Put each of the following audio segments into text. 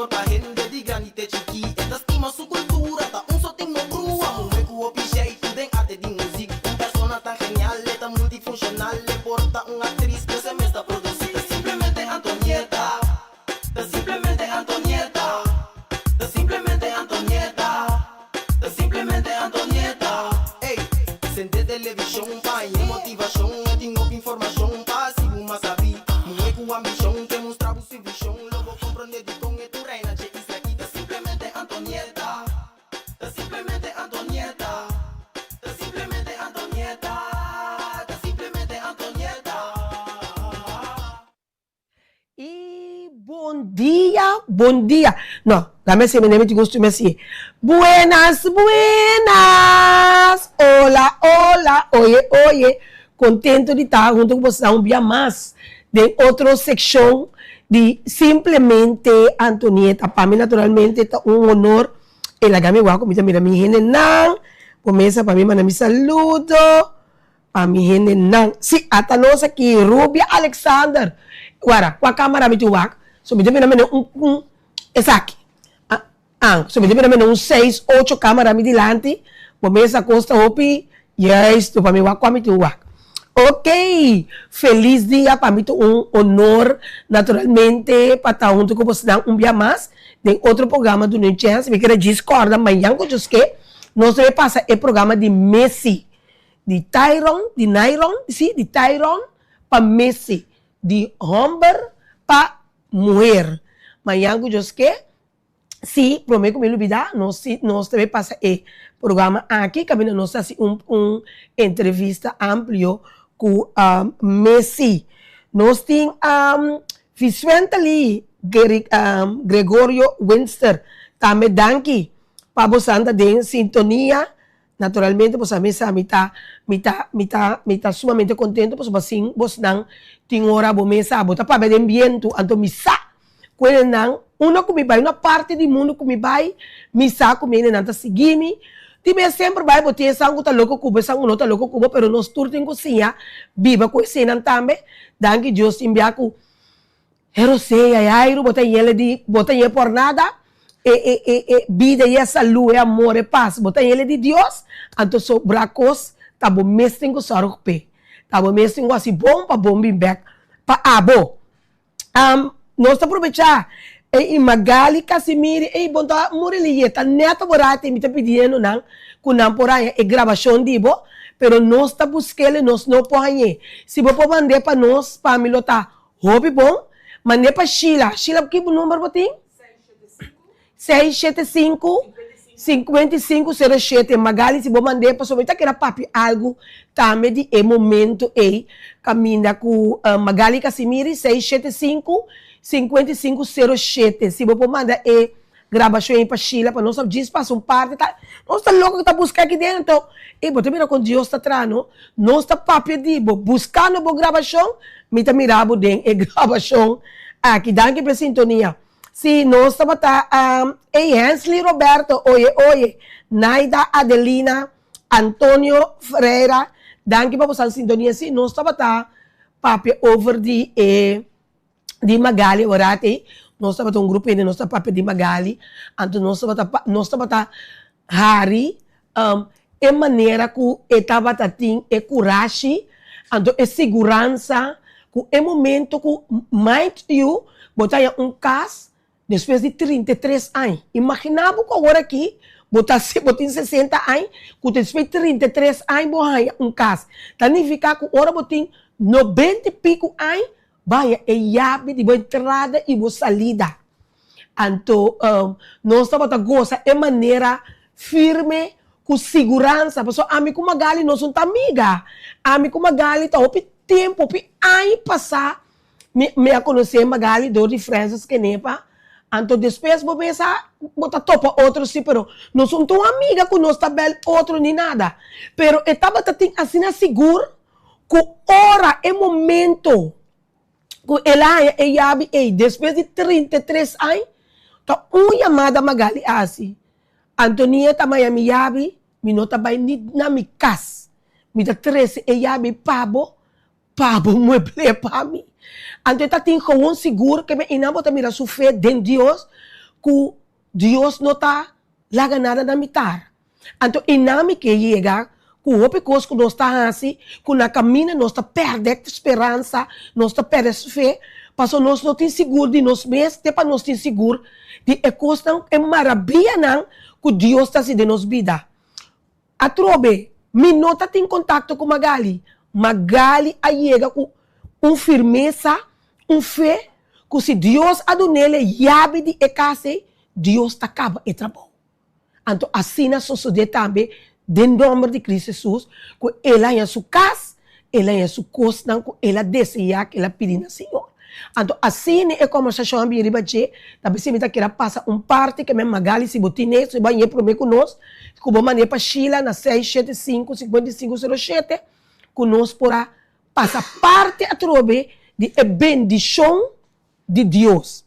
amor pa hende di grandi te chikí. E ta stima su kultura, ta un so tin no brua. Muhé ku hopi jeitu den arte di muzik. Un persona tan genial, e ta multifunshonal. E por ta un aktris, pero e mes ta produsí. Ta simplemente Antonieta, ta simplemente Antonieta, ta simplemente Antonieta, ta simplemente Antonieta. Ey, sende televishon pa haña motivashon. E tin hopi informashon pa hasi bo mas sabí. Muhé ku ambishon ke mustra bo su vishon. Lo bo komprondé dikon e tur reina dje isla aki. Ta simplemente Antonieta, ta simplemente Antonieta, ta simplemente Antonieta, ta simplemente Antonieta. Y bon dia, bon dia. No, dame así, mi tin gusto mi así. Buenas, buenas. Hola, hola. Oye, oye. Contento di ta hunto cu boso un bia mas den otro seccion di Simplemente Antonieta. Pa mi naturalmente ta un honor. E laga mi wak cu mi ta mira mi hendenan. Bo mesa pa mi manda mi saludo. Pa mi hendenan. Si, ata nos aki, Rubia Alexander. Wara, kua kamara mi tin wak? So mi ta mira mene un, un, esaki. Ah, ah, so mi ta mira mene un seis, ocho kamara mi dilanti. Bo mesa kos ta hopi juisto pa mi wak kua mi tin wak. Ok, felis dia, pa mi ta un honor naturalmente pa ta hunto ku bosnan un bia mas den otro programa Duna un Chèns. Mi kere djis kòrda mañan ku djoske nos ta bay pasa e programa di Messi. Di Tyron, di Nairon, sí, di Tyron pa Messi, di homber pa muher. Mañan ku Dios ke, sí, prome ku mi lubida, nos sí, nos ta bay pasa e programa aki kaminda nos ta hasi un un entrevista amplio ku Messi. Nos tin Visuentely Gregorio Winster, tambe danki pa bosan ta den sintonia. Naturalmente bo sa mi sa mi ta mi ta mi ta mi ta sumamente contento pasobra sin bosnan tin ora bo mes sa bo ta papia den bientu anto mi sa cu enenan unda cu mi bay una parti di mundo cu mi bay mi sa cu mi enenan ta sigui mi tin bes semper bay bo tin esan cu ta loco cu bo esan cu no ta loco cu bo pero nos tur tin cu siña biba cu esenan tambe danki Dios tin bia cu E rosea, e airu, bo ta yele di, bo ta ye por nada, e, e, e, e bida i e salú, e amor, e pas, bo ta yele di Dios, anto sobra kos ta bo mes tin ku sòrg p'e. Ta bo mes tin ku hasi bon pa bon bin bèk pa abo. Am, nos ta probechá e i Magali Casimiri, ey, bon ta muri li ye, ta nèt bo rati, mi ta pidiendo nan ku nan por haña e grabashon di bo, pero nos ta busk'el i nos no por hañ'é. Si bo por mand'é pa nos, pa mi lo ta Hopi bon. Mand'é pa Sheila. Sheila, ki number bo tin? 675 5507. Magali, si bo mand'é pasobra mi ta keda papia algu tambe di e momento ei kaminda ku Magali Casimiri, 675 5507. Si bo por manda e Grabashon ei pa Sheila pa nos a djis pasa un parti ta nos ta loko ku ta buska aki den anto ey bo ta mira kon Dios ta traha no nos ta papia di bo buskando bo grabashon mi ta mira bo den e grabashon aki danki pa e sintonia si nos tabata ey Hensley Roberto oye oye Naida Adelina Antonio Ferreira danki pa boso sintonia si nos tabata papia over di e di Magali ora te nos tabata un grupo hende nos ta papia di Magali anto nos tabata nos tabata hari e manera ku e tabata tin e kurashi anto e siguransa ku e momento ku mind you bo ta haña un kas despues di 33 aña imagina bo ku awor aki bo ta bo tin 60 aña ku despues di 33 aña bo haña un kas ta nifiká ku ora bo tin 90 i piku aña Baya e yabi di bo entrada i bo salida. Anto nos tabata gosa e manera firme ku siguransa, pasobra ami ku Magali nos no ta amiga. Ami ku Magali ta hopi tempu, hopi aña pasá mi mi a konosé Magali dor di Francis Kenepa. Anto despues bo mesa bo ta topa otro si, pero nos no ta un amiga ku nos ta bèl otro ni nada. Pero e tabata tin asina sigur Ku ora e momento ku el a haña e yabi ei despues di 33 aña, ta un yamada Magali a hasi, Antonia ta maya mi yabi, mi no ta bai ni na mi kas, mi ta trese e yabi pa bo, pa bo mueble pa mi. Anto e ta tin gewoon sigur ke mi einan bo ta mira su fe den Dios. ku Dios no ta laga nada na mitar. Anto einan mi ke yega ku hopi kos ku nos ta hasi ku na kaminda nos ta pèrdè speransa, nos ta pèrdè fe, pasobra nos no tin sigur di nos mes te pa nos tin sigur di e kosnan, e marabianan ku Dios ta hasi den nos bida. Atrobe, mi no ta tin kontakto ku Magali. Magali a yega ku un firmesa, un fe, ku si Dios a dun'el e yabi di e kas ei, Dios ta kaba e trabou. Anto asina sosodé tambe den nòmber di Cristo Hesus, ku el a haña su kas, el a haña su kosnan ku el a deseá, ku el a pidi na Señor. Anto asina e kòmbersashon a bini riba dje, ta p'esei mi ta kere a pasa un parti ke men Magali si bo tin e, si bo a hañ'é promé ku nos, ku bo mand'é pa Sheila na 675 5507, ku nos por a pasa parti atrobe di e bendishon di Dios.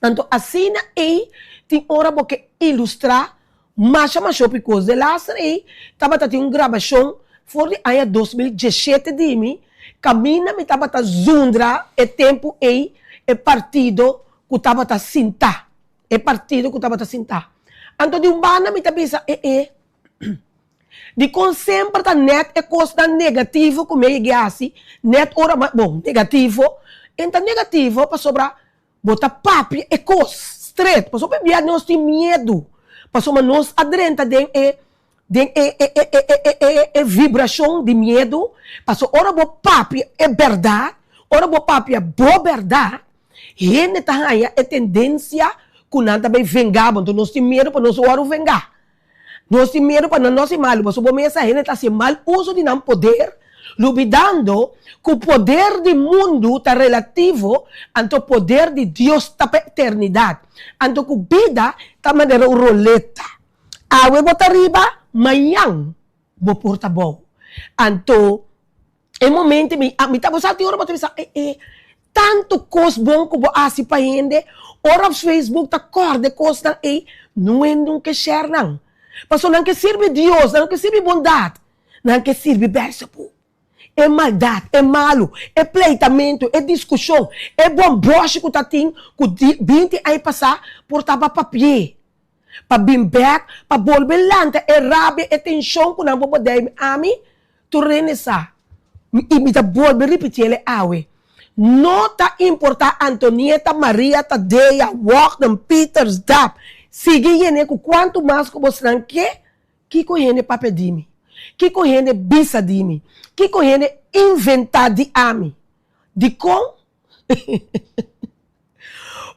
Anto asina ei tin ora bo ke ilustrá masha masha hopi kos. De laster ei tabata tin un grabashon for di aña 2017 di mi kaminda mi tabata zundra e tempu ei e partido ku tabata sintá, e partido ku tabata sintá. Anto di un banda mi ta bisa e e dikon semper ta nèt e kosnan negativo ku mi a yega hasi nèt ora bon negativo, e ta negativo pasobra Bo ta papia e kos stret. Pasobra hopi bia nos tin miedu. Pasobra nos a drenta den e den e e e e e e e vibrashon di miedu. Pasobra ora bo papia e bèrdat, ora bo papia bo bèrdat, hende ta haña e tendensia ku nan ta bai venga bo. Anto nos tin miedu pa nos wòrdu vengá. Nos tin miedu pa nan no hasi malu, pasobra bo mesa hende ta hasi mal uso di nan poder, lubidando ku poder di mundu ta relativo, anto poder di Dios ta pa eternidat. Anto ku bida ta manera un roleta. Awe bo ta riba, mañan bo por ta bou. Anto E momento mi a mi ta bo sa tin ora bo ta bisa e e tantu kos bon ku bo hasi pa hende ora op Facebook ta kòrda e kosnan ei nuende un ke share nan pasobra nan ke sirbi Dios nan no ke sirbi bondat nan ke sirbi Beelzebub e maldat e malu e pleitamentu e diskushon e bòmbòshi ku ta tin ku di binti aña pasá por taba papié. Pa bin bek, pa bolbe lanta e rabia, e tenshon ku nan por por dei ami, tur hende sa. I mi ta bolbe ripiti el e awe. No ta importa Antonieta, Maria, Tadea, Wogden, Peters, Dap, sigui yene ku kuantu mas ku bosnan ke, kiko hende papia di mi? Kiko hende bisa di mi? Kiko hende inventa di ami? Dikon?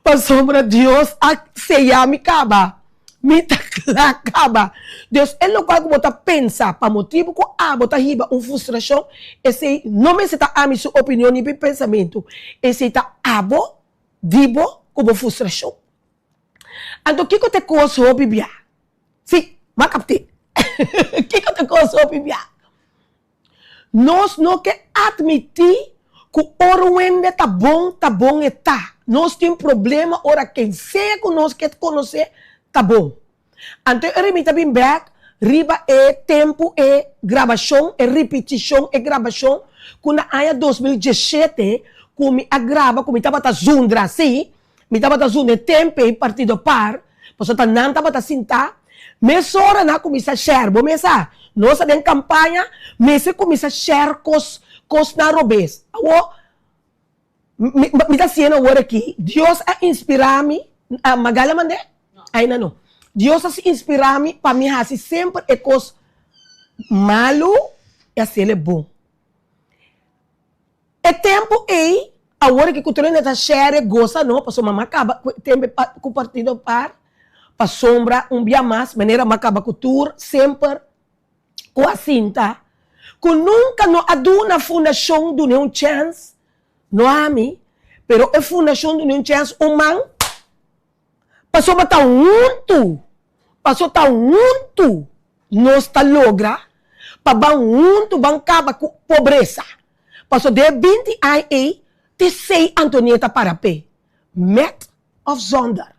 Pasobra Dios a seya mi kaba, mi ta kla kaba. Dios, e lokual ku bo ta pensa pa motibu ku abo ta hiba un frustrashon, esei no mester ta ami su opinion ni mi pensamentu, esei ta abo di bo ku bo frustrashon. Anto kiko ta e kos hopi bia? Si, m'a kapt'é. Kiko ta e kos hopi bia? Nos no ke atmití ku ora un hende ta bon, ta bon e ta. Nos tin problema ora ken sea ku nos ke konosé ta bon. Anto e ora mi ta bin bèk riba e tempu e grabashon, e ripitishon e grabashon ku na aña 2017 ku mi a graba ku mi tabata zundra, sí, Mi tabata zunda e tempe i partido par, pasobra ta nan tabata sintá. Mesora nan a kuminsá share. Bo mes sa, nos ta den kampaña, mester kuminsá share kos, kosnan robes. Awor, mi, mi ta hasiendo awor aki, Dios a inspirá mi, Magali a mand'é? Ainda no. Dios a inspirá mi pa mi hasi semper e kos malu i hasiel e bon. E tempu ei, awor aki ku tur hende ta share gosa no, pasobra mama kaba ku e tempu ku partido par, pasobra un bia mas manera m'a kaba ku tur semper ku a sinta ku nunka no a duna fundashon dun'e un chèns, no ami, pero e fundashon dun'e un chèns un man. Pasobra ta huntu, paso ta huntu nos ta logra pa ban huntu ban kaba ku pobresa. Paso den e binti aña ei t'esei Antonieta para p'e, met of zonder.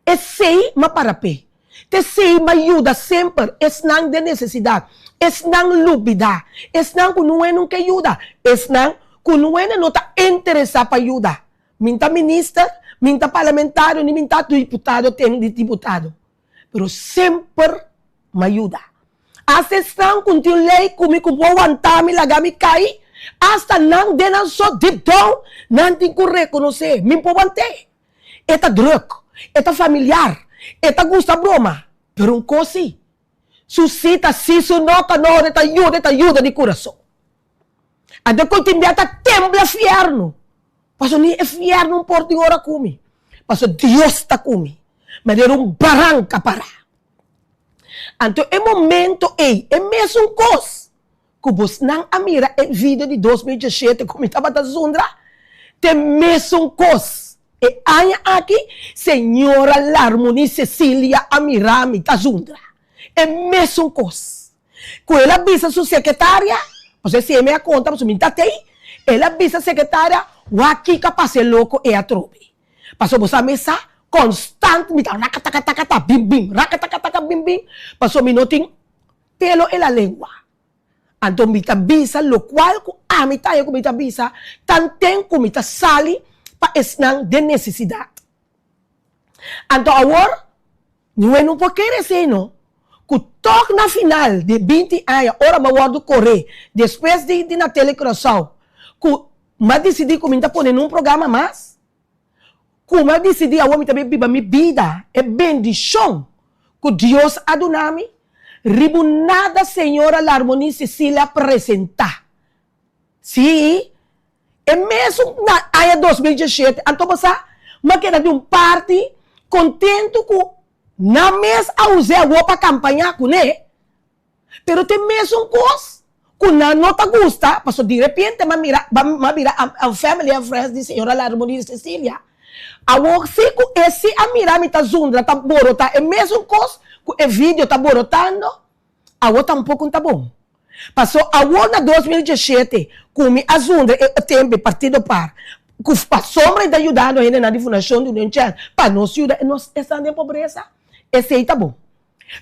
Esei m'a para p'e. T'esei m'a yuda semper esnan den nesesidat, esnan lubidá, esnan ku nuene no ke yuda, esnan ku nuene no ta interesá pa yuda. Mi ta minister, Mi n'ta parlamentario ni mi n'ta diputado ten di diputado, pero semper m'a yuda. Hasta esnan ku n'tin lei ku mi ku por wanta mi laga mi kai, hasta nan den nan so deep down nan tin ku rekonosé mi por want'é. E ta druk, e ta familiar, e ta gusta broma, pero un kos si, su si ta si, su no ta no, e ta yuda, e ta yuda di kurason. Anto ku tin bia ta tembla fiernu, pasobra ni e fiernu no por tin ora ku mi, pasobra Dios ta ku mi, manera un baranka pará. Anto e momento ei, e mesun kos ku bosnan a mira e video di 2017 ku mi tabata zundra, ta e mesun kos e aña aki señora Larmonie Cecilia a mira mi ta zundra. E mesun kos. Ku el a bisa su sekretaria, pasobra esei mi a konta pasobra mi ta tei, el a bisa sekretaria, wak kiko a pasa e loko e atrobe. Pasobra bo sa mi sa konstant mi ta rakatakataka bim bim, rakatakataka bim bim, pasobra mi no tin pelo en la lengua. Anto mi ta bisa lokual ku ami ta haña ku mi ta bisa tanten ku mi ta sali pa esnan den nesesidat. Anto awor, niue no por kere esei no, ku tòg na final di binti aña ora mi a wòrdu koré despues di di na Tele Curaçao ku mi a disidí ku mi ta pone nun programa mas, ku mi a disidí awor mi ta bin biba mi bida, e bendishon ku Dios a duna mi, riba un nada señora Larmonie Cecilia a presentá. Sí, e mesun na aña 2017, anto bo sa, m'a keda di un parti kontentu ku nan mes a us'é awor pa kampañá kuné, pero ta e mesun kos ku nan no ta gusta, pasobra di repente m'a mira, m'a bira family and friends di señora Larmonie Cecilia. Awor si ku e si a mira mi ta zundra, ta borotá e mesun kos ku e video ta borotando, Awor tampoco ta bon. Paso awor na 2017 cu mi a zundra e tempo e partido par cu pasobra e ta yudando hendenan di Fundacion di Union Chance pa nos yuda e nos esnan den pobresa, esey ta bon.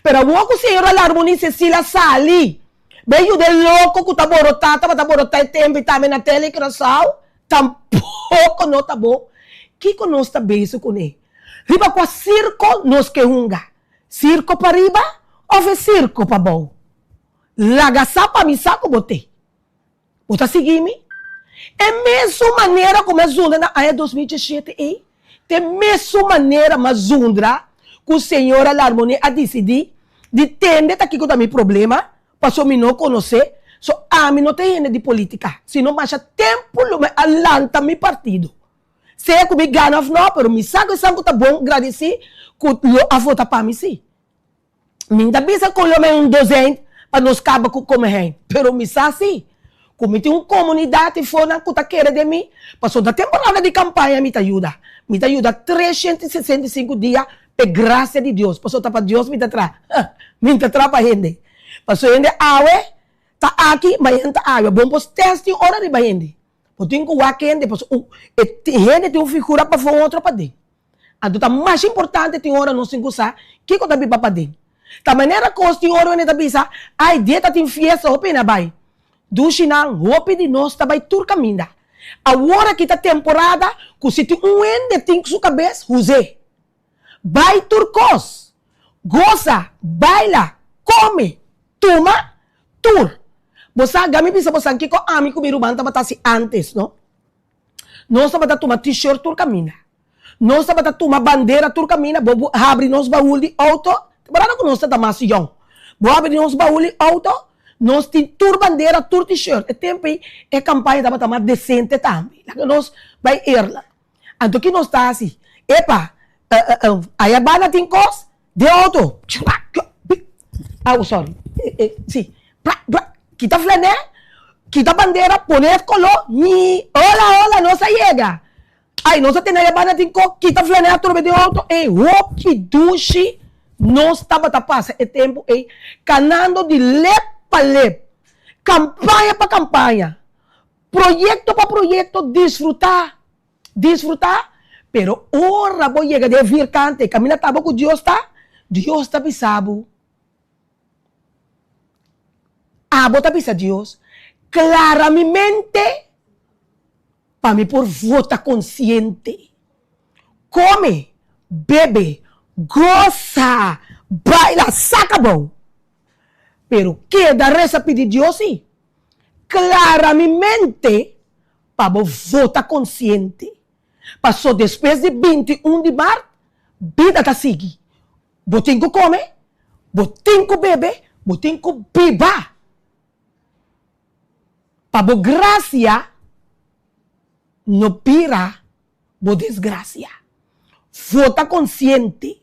Pero awor cu señora Larmonie Cecilia sali bay yuda e loco cu ta borota, tabata borota e tempo y tambe na Tele Curaçao, tampoco no ta bon. Kico nos ta bezig cune? Riba cua circo nos ke hunga? Sirko pariba of e sirko pabou? Laga sa pa mi sa ku bo te. Bo ta sigui mi? E mesun manera ku mi a zundra na aña 2017 ei, ta e mesun manera mi a zundra ku señora Larmonie a disidí di tende ta kiko ta mi problema, pasobra mi no konosé, so ami no ta hende di politika, sino masha tempu lo mi a lanta mi partido. Sea ku mi gana òf nò, pero mi sa ku esan ku ta bon gradisí ku lo a vota pa mi sí. Mi ta bisa ku lo men un dozèn pa nos kaba ku Komehein, pero mi sa sí ku mi tin un komunidat i fonan ku ta kere den mi, pasobra ta temporada di kampaña mi ta yuda. Mi ta yuda 365 dia p'e grasia di Dios, pasobra ta pa Dios mi ta traha, mi ta traha pa hende. Pasobra hende awe ta aki, mañan ta awe. Bon por tèst tin ora riba hende. Bo tin ku wak hende pasobra un e hende tin un figura pafó un otro paden. Anto ta mas importante tin ora nos tin ku sa kiko ta biba paden. Ta manera kos tin ora hende ta bisa, ai dia ta tin fiesta hopi hende a bai. Dushinan, hopi di nos ta bai tur kaminda. Awor aki ta temporada ku si tin un hende tin su kabes, huz'é. Bai tur kos. Gosa, baila, kome, tuma, tur. Bo sa, ga mi bisa bosan kiko ami ku mi ruman tabata hasi ántes, no? Nos tabata tuma t-shirt tur kaminda. Nos tabata tuma bandera tur kaminda. Bo bo habri nos baul di outo, temporada ku nos tabata mas yòn. Bo habri nos baul di outo, nos tin tur bandera, tur t-shirt. E tempu ei e kampaña tabata mas desente tambe. Laga nos bai eerlijk. Anto ki nos ta hasi? Epa, aya banda tin kos, den auto, Au, sorry, si, kita flanè, kita bandera, pone e koló, mi, hola, hola, nos a yega. Ai, nos a tene aya banda tin kos, kita flanè atrobe den auto, ey, hopi dushi nos tabata pasa e tempu ey, kanando di lep pa lep, kampaña pa kampaña. Proyecto pa proyecto disfruta, disfruta, pero ora bo yega den e vierkante caminda ta bo cu Dios ta, Dios ta bisa bo, abo ta bisa Dios, clara mi mente pa mi por vota consciente. Kome, bebe, gosa, baila, saka abou. Pero keda resa pidi Dios si. Klara mi mente pa bo vota konsiente. Paso despues di 21 di mart, bida ta sigui. Bo tin ku kome, bo tin ku bebe, bo tin ku biba. Pa bo grasia no bira bo desgrasia. Vota konsiente.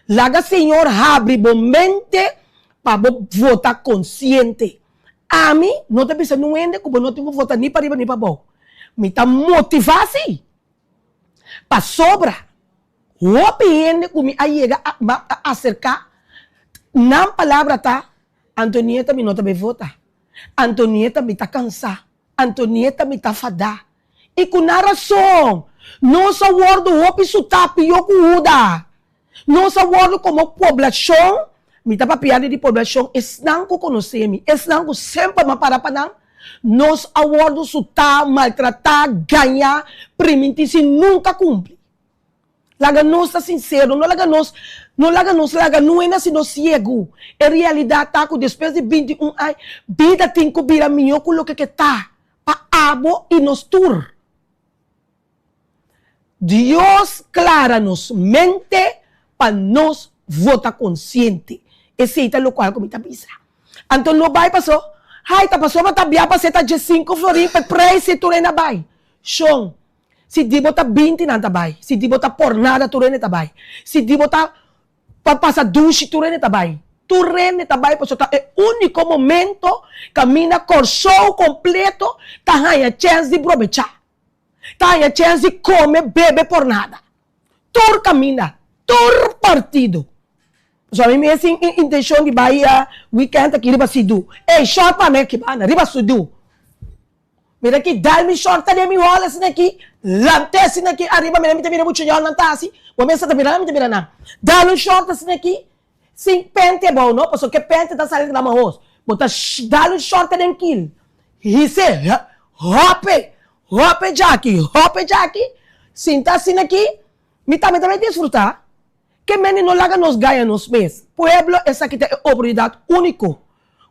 Laga Señor habri bo mente pa bo vota konsiente. Ami no ta bisa nun hende ku bo no tin ku vota ni pariba ni pabou. Mi ta motivá si. Pasobra hopi hende ku mi a yega a aserká, nan palabra ta, Antonieta mi no ta bai vota. Antonieta mi ta kansá. Antonieta mi ta fadá. I ku nan rason! Nos a wòrdu hopi sutá pió ku Huda. Nos a wòrdu komo poblashon, mi ta papiando di poblashon, esnan ku konosé mi, esnan ku semper mi a para pa nan, nos a wòrdu sutá, maltratá, gañá, primintí sin nunka kumpli. Laga nos ta sinsero, no laga nos, no laga nos laga nuena si nos siegu. E realidat ta ku despues di 21 aña, bida tin ku bira mihó ku loke ke ta pa abo i nos tur. Dios klara nos mente pa nos vota konsiente. Esei ta lokual ku mi ta bisa. Anto no bai paso, hay ta pasobra ta bia pas'e ta 15 florin p'e preis si tur hende a bai. Shon, Si di bo ta 20 nan ta bai, si di bo ta por nada tur hende ta bai, si di bo ta pa pasa dushi tur hende ta bai. Tur hende ta bai pasobra ta e úniko momento kaminda Kòrsou kompleto ta haña chèns di probechá, ta haña chèns di kome, bebe por nada. Tur kaminda, tur partido. Pasobra mi mes tin intenshon di bai wikènt aki riba Sidu. Ey, shòrt pa mi aki banda, riba Sidu. Mira ki dal mi short ta den mi hol asina aki, lant'é asina aki ariba, mira mi ta mira mucha yòlnan ta hasi, bo mester ta mira nan, mi ta mira nan. Dal un short asina aki, sin penti abou no, pasobra ke penti ta sali ta mahos. Bo ta dal un short ta den kil, his'é, hòp'é, hòp'é djaki, hòp'é djaki, sinta asina aki, mi tambe ta bai disfrutá. Ke mende no laga nos gaña nos mes. Pueblo esaki ta e oportunidat úniko.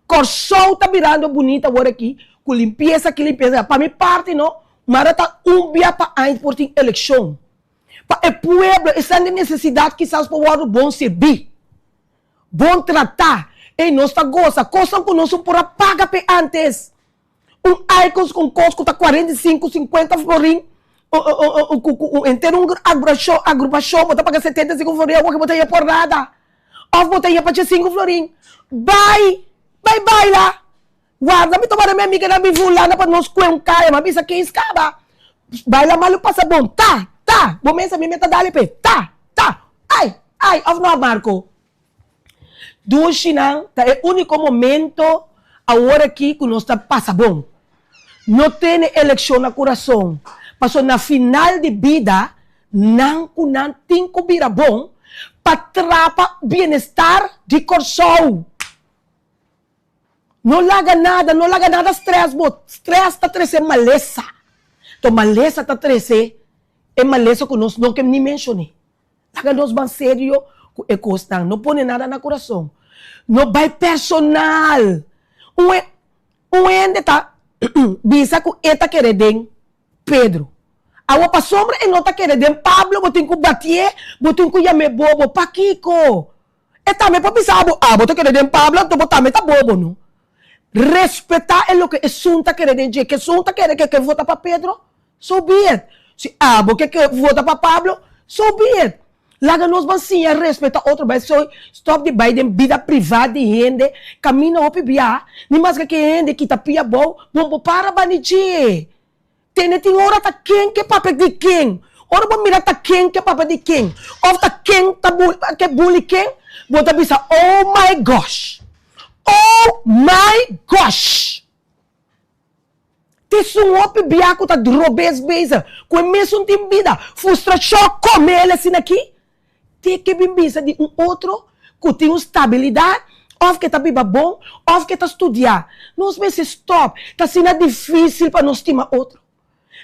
Kòrsou ta birando bunita awor aki ku limpiesa aki limpiesa aya. Pa mi parti no, mara ta un bia pa aña por tin elekshon. Pa e pueblo esnan den nesesidat kisas por wòrdu bon sirbí, bon tratá. Ey nos ta gosa kosnan ku nos no por a paga p'e antes. Un icons ku un kos ku ta 45, 50 florin, ku ku henter un agrupashon agrupashon bo ta paga 75 florin awor ke bo ta hia por nada. Òf bo ta hia pa 5 florin. Bai! Bai baila! Warda mi tuma mi amiganan bin fulana pa nos kue un kaya. Mi a bisa keis kaba. Baila malu pasa bon. Ta! Ta! Bo mesa mi meta dale p'e. Ta! Ta! Ai! Ai! Òf no Marco? Dushinan ta e úniko momento awor aki ku nos ta pasa bon. No tene elekshon na kurason, pasobra na final di bida nan ku nan tin ku bira bon pa trapa bienestar di Kòrsou. No laga nada, no laga nada stress bo. Stress ta trese malesa. To malesa ta trese e malesa ku nos no ke ni menshoné. Laga nos ban serio ku e kosnan. No pone nada na kurason. No bai personal. Un un hende ta bisa ku e ta kere den Pedro. Awor pasobra e no ta kere den Pablo bo tin ku batié, bo tin ku yam'é bobo. Pakiko? E tambe por bisa bo, abo ta kere den Pablo anto bo tambe ta bobo no. Respetá e loke esun ta kere den dje. Ke esun ta kere ke ke vota pa Pedro? So be it. Si abo ke ke vota pa Pablo, so be it. Laga nos ban siña respeta otro bai soy stop di bai den bida priva di hende kaminda hopi bia ni maske ke hende kita pia abou bon bo para bani dje. Tene tin ora ta ken ke papia di ken ora bo mira ta ken ke papia di ken of ta ken ta ke bully ken bo ta bisa oh my gosh oh my gosh. Tin un hopi bia ku ta drobes bezig ku e mesun tin bida. Frustrashon kome el asina aki. Tin ke bin bisa di un otro ku tin un stabilidat òf ke ta biba bon òf ke ta studia. Nos mester stòp. Ta asina difísil pa nos stima otro.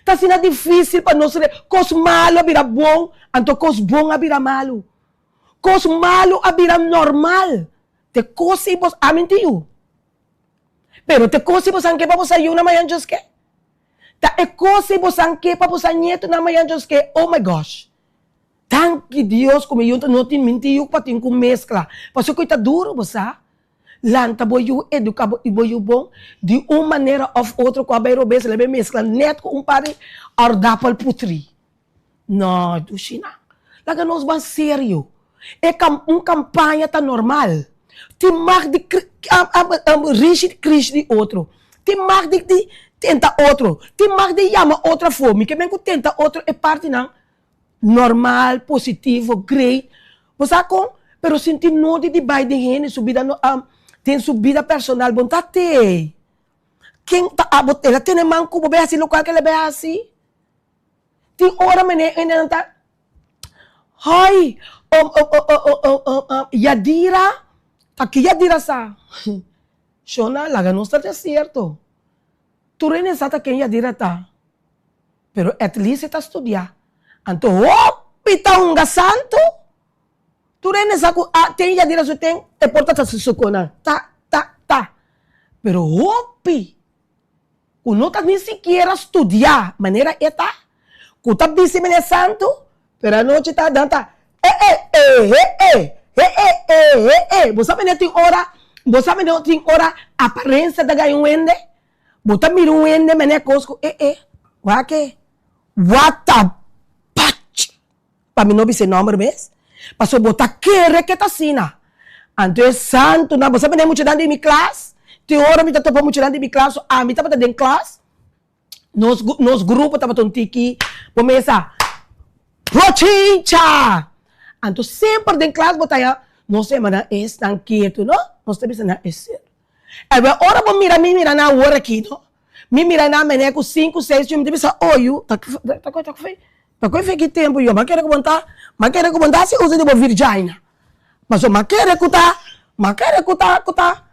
Ta asina difísil pa nos re kos malu a bira bon, anto kos bon a bira malu. Kos malu a bira normal. Te kos ei bos a minti yu. Pero te kos ei bosan ke pa bosa yunan mañan djoske? Ta e kos ei bosan ke pa bosa ñetunan mañan djoske? Oh my gosh! Danki Dios ku mi yu no tin minti yu pa tin ku meskla. Pasobra ku e ta duru, bo sa. Lanta bo yu, eduká bo bo yu bon, di un manera òf otro ku a bai robes el a bai meskla nèt ku un par di òrdapel putrí. No, dushinan. Laga nos ban serio. E kam un kampaña ta normal. Tin mag di rishi di krishi di otro. Tin mag di di tenta otro. Tin mag di yama otro afó. Mi ke men ku tenta otro e partinan normal, positivo, great. Bo sa kon? Pero sinti nodi di bai den hende su bida no den su bida personal bo no ta te. Ken ta abo el a tene man ku bo bai hasi lokual ku el a bai hasi? Tin ora mene hendenan ta Hòi Yadira ta ki Yadira sa? Shona laga nos ta desierto. Tur hende sa ta ken Yadira ta. Pero at least e ta studia. Anto hopi ta hunga santu. Tur hende sa ku a ten Yadira su ten e por ta ta suko nan ta ta ta. Pero hopi ku no ta ni sikiera studia manera e ta, ku ta bisti mene santu, pero anochi ta nan ta e e e he e he e e he e. Bo sa mene tin ora bo sa mene tin ora aparensia ta gaña un hende? Bo ta mira un hende manera kos ku e e wak e what the pach pa mi no bisa e nomber mes pasobra bo ta kere ke ta asina anto e santunan bo sa mene muchanan di mi klas tin ora mi ta topa muchanan di mi klas so ami tabata den klas nos nos grupo tabata un tiki bo mesa bochincha anto semper den klas bo ta haña nos hermana esnan ketu no nos ta bisa nan e ser. Ebe ora bo mira mi mira nan awor aki no, mi mira nan mene ku sinku seis yu mi ta bisa oh yu ta ta ta ta koe fe ki tempu yu, m'a kere ku bo ta m'a kere ku bo ta hasi uso di bo virjaina pasobra m'a kere ku ta m'a kere ku ta ku ta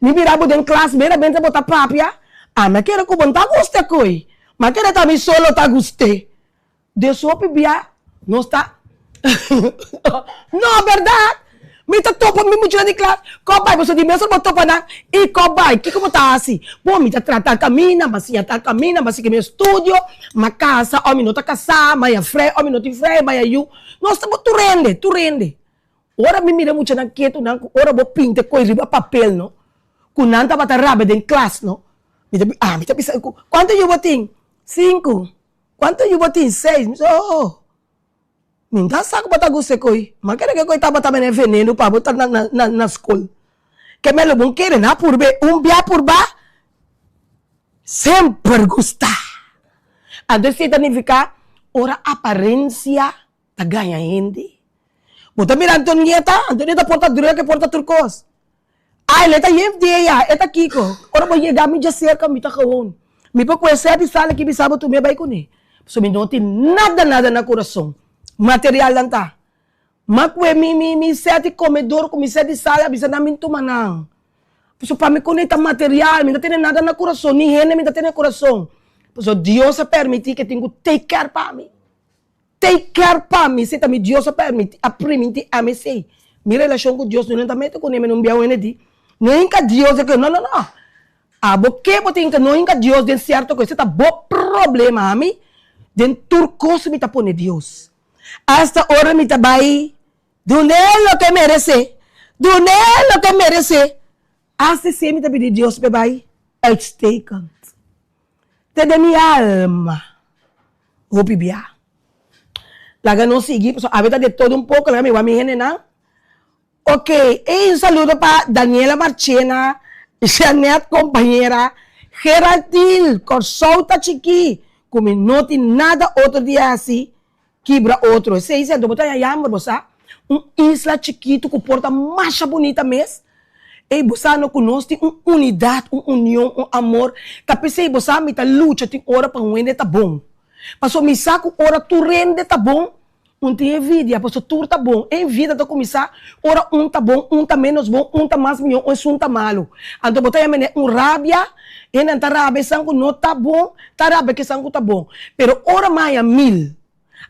mi mira bo den klas mira bente bo ta papia a m'a kere ku bo ta gusta e koe m'a kere ta mi solo ta gust'e. Den su hopi bia nos ta No, berdad! Mi ta topa mi muchanan di klas, Ko bai? Pasobra di mes ora bo topa nan i ko bai? Kiko bo ta hasi? Bo, mi ta trata kaminda, mi a siña tal kaminda, mi a sigui mi estudio, mi a kasa o mi no ta kasá, mi a haña frei o mi no tin frei, mi a haña yu. Nos ta bo tur hende, tur hende. Ora mi mira e muchanan ketu nan ku ora bo pinta e koi riba papel no, ku nan tabata rabia den klas no, mi ta ah mi ta bisa ku, Kuantu yu bo tin? Sinku. Kuantu yu bo tin? Seis. Mi bisa, Oh, mi no ta sa ku bo ta gusta e koi. Ma kere ku e koi tabata mene venenu pa bo ta na skol. Ke me lo bon kere na purbe un bia purba, semper gusta. Anto esei ta nifiká ora aparensia ta gaña hende. Bo ta mira Antonieta, Antonieta por ta druk, e por ta tur kos. Ay, le ta yef di eya, e ta kiko? Ora bo yega mi dja serka, mi ta gewoon. Mi por kue sèt di sal aki bisa bo tur mi a bai kuné. Pasobra mi no tin nada nada na kurason. Materialnan ta. M'a kue mi mi mi sèt di komedor ku mi sèt di sal a bisa nan bin tuma nan. Pasobra pa mi kuné ta material, mi no ta tene nada na kurason, ni hende mi ta tene na kurason. Pasobra Dios a permití ke tin ku take care pa mi. Take care pa mi, si ta mi Dios a permiti, a priminti ami esey. Mi relacion cu Dios no ta mete cune, mi no bia un hende di, no hinca Dios den no, no, no. Abo ke bo ta hinca, no hinca Dios den cierto cos, esey ta bo problema, ami den tur cos mi ta pone Dios. Hasta ora mi ta bay dun'e loke e merece, dun'e loke e merece, hasta esey mi ta pidi Dios p'e bay uitstekend. Te den mi alma. Hopi bia. Laga nos sigui, pasobra awe ta de todo un poko, laga mi wak mi hendenan. Ok, ey un saludo pa Daniela Marchena, Jeanette Compañera, Gerald Thiel, Kòrsou ta chikí, ku mi no tin nada otro di hasi Kibra otro. Esei si anto bo ta haña yamber, bo sa. Un isla chikitu ku por ta masha bunita mes. Ey, bo sa no ku nos tin un unidat, un union, un amor. Ta p'esei bo sa mi ta lucha tin ora pa un hende ta bon. Pasobra mi sa ku ora tur hende ta bon, Un tin envidia paso tur ta bon. E envidia ta kuminsá ora un ta bon, un ta ménos bon, un ta mas mihó, esun ta malu. Anto bo ta yama e un rabia, hendenan ta rabia esan ku no ta bon, ta rabia ku esan ku ta bon. Pero ora mi haña mil,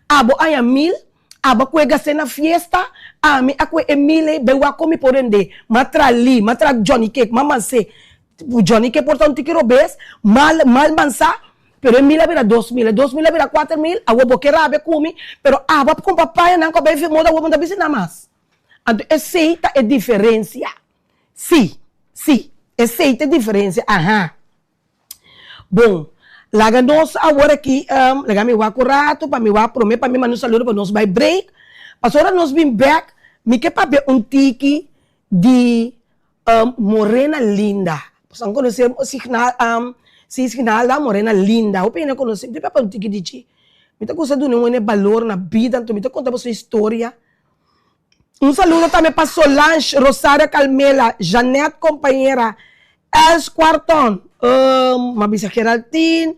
abo haña mil, abo a kue gast'é na fiesta, ami a kue e mil ei bai wak kon mi por rendé. Mi a traha li, mi a traha Johnny cake, mi a mans'é. Johnny cake por ta un tiki robes, mal mal mansá, Pero e mil a bira 2000, e 2000 a bira 4000, awor bo ke rabia ku mi, pero abo a kumpra pañanan ku a bai moda, awor bo no ta bisa nan mas. Anto esei ta e diferensia. Sí, sí, esei ta e diferensia, aha. Bon, laga nos awor aki, laga mi wak un ratu pa mi wak prome pa mi manda un saludo pa nos bai break, pasobra ora nos bin bek mi ke papia un tiki di Morena Linda. Boso a conoce Signal, si Signalda Morena Linda. Hopi hende a conoce. Mi ta papia un tiki di dje. Mi ta gusta duna un hende balor na bida, anto mi ta conta boso historia. Un saludo tambe pa Solange Rosario Calmela, Jeanette Compañera, Els Cuarton, m'a bisa Geraldine,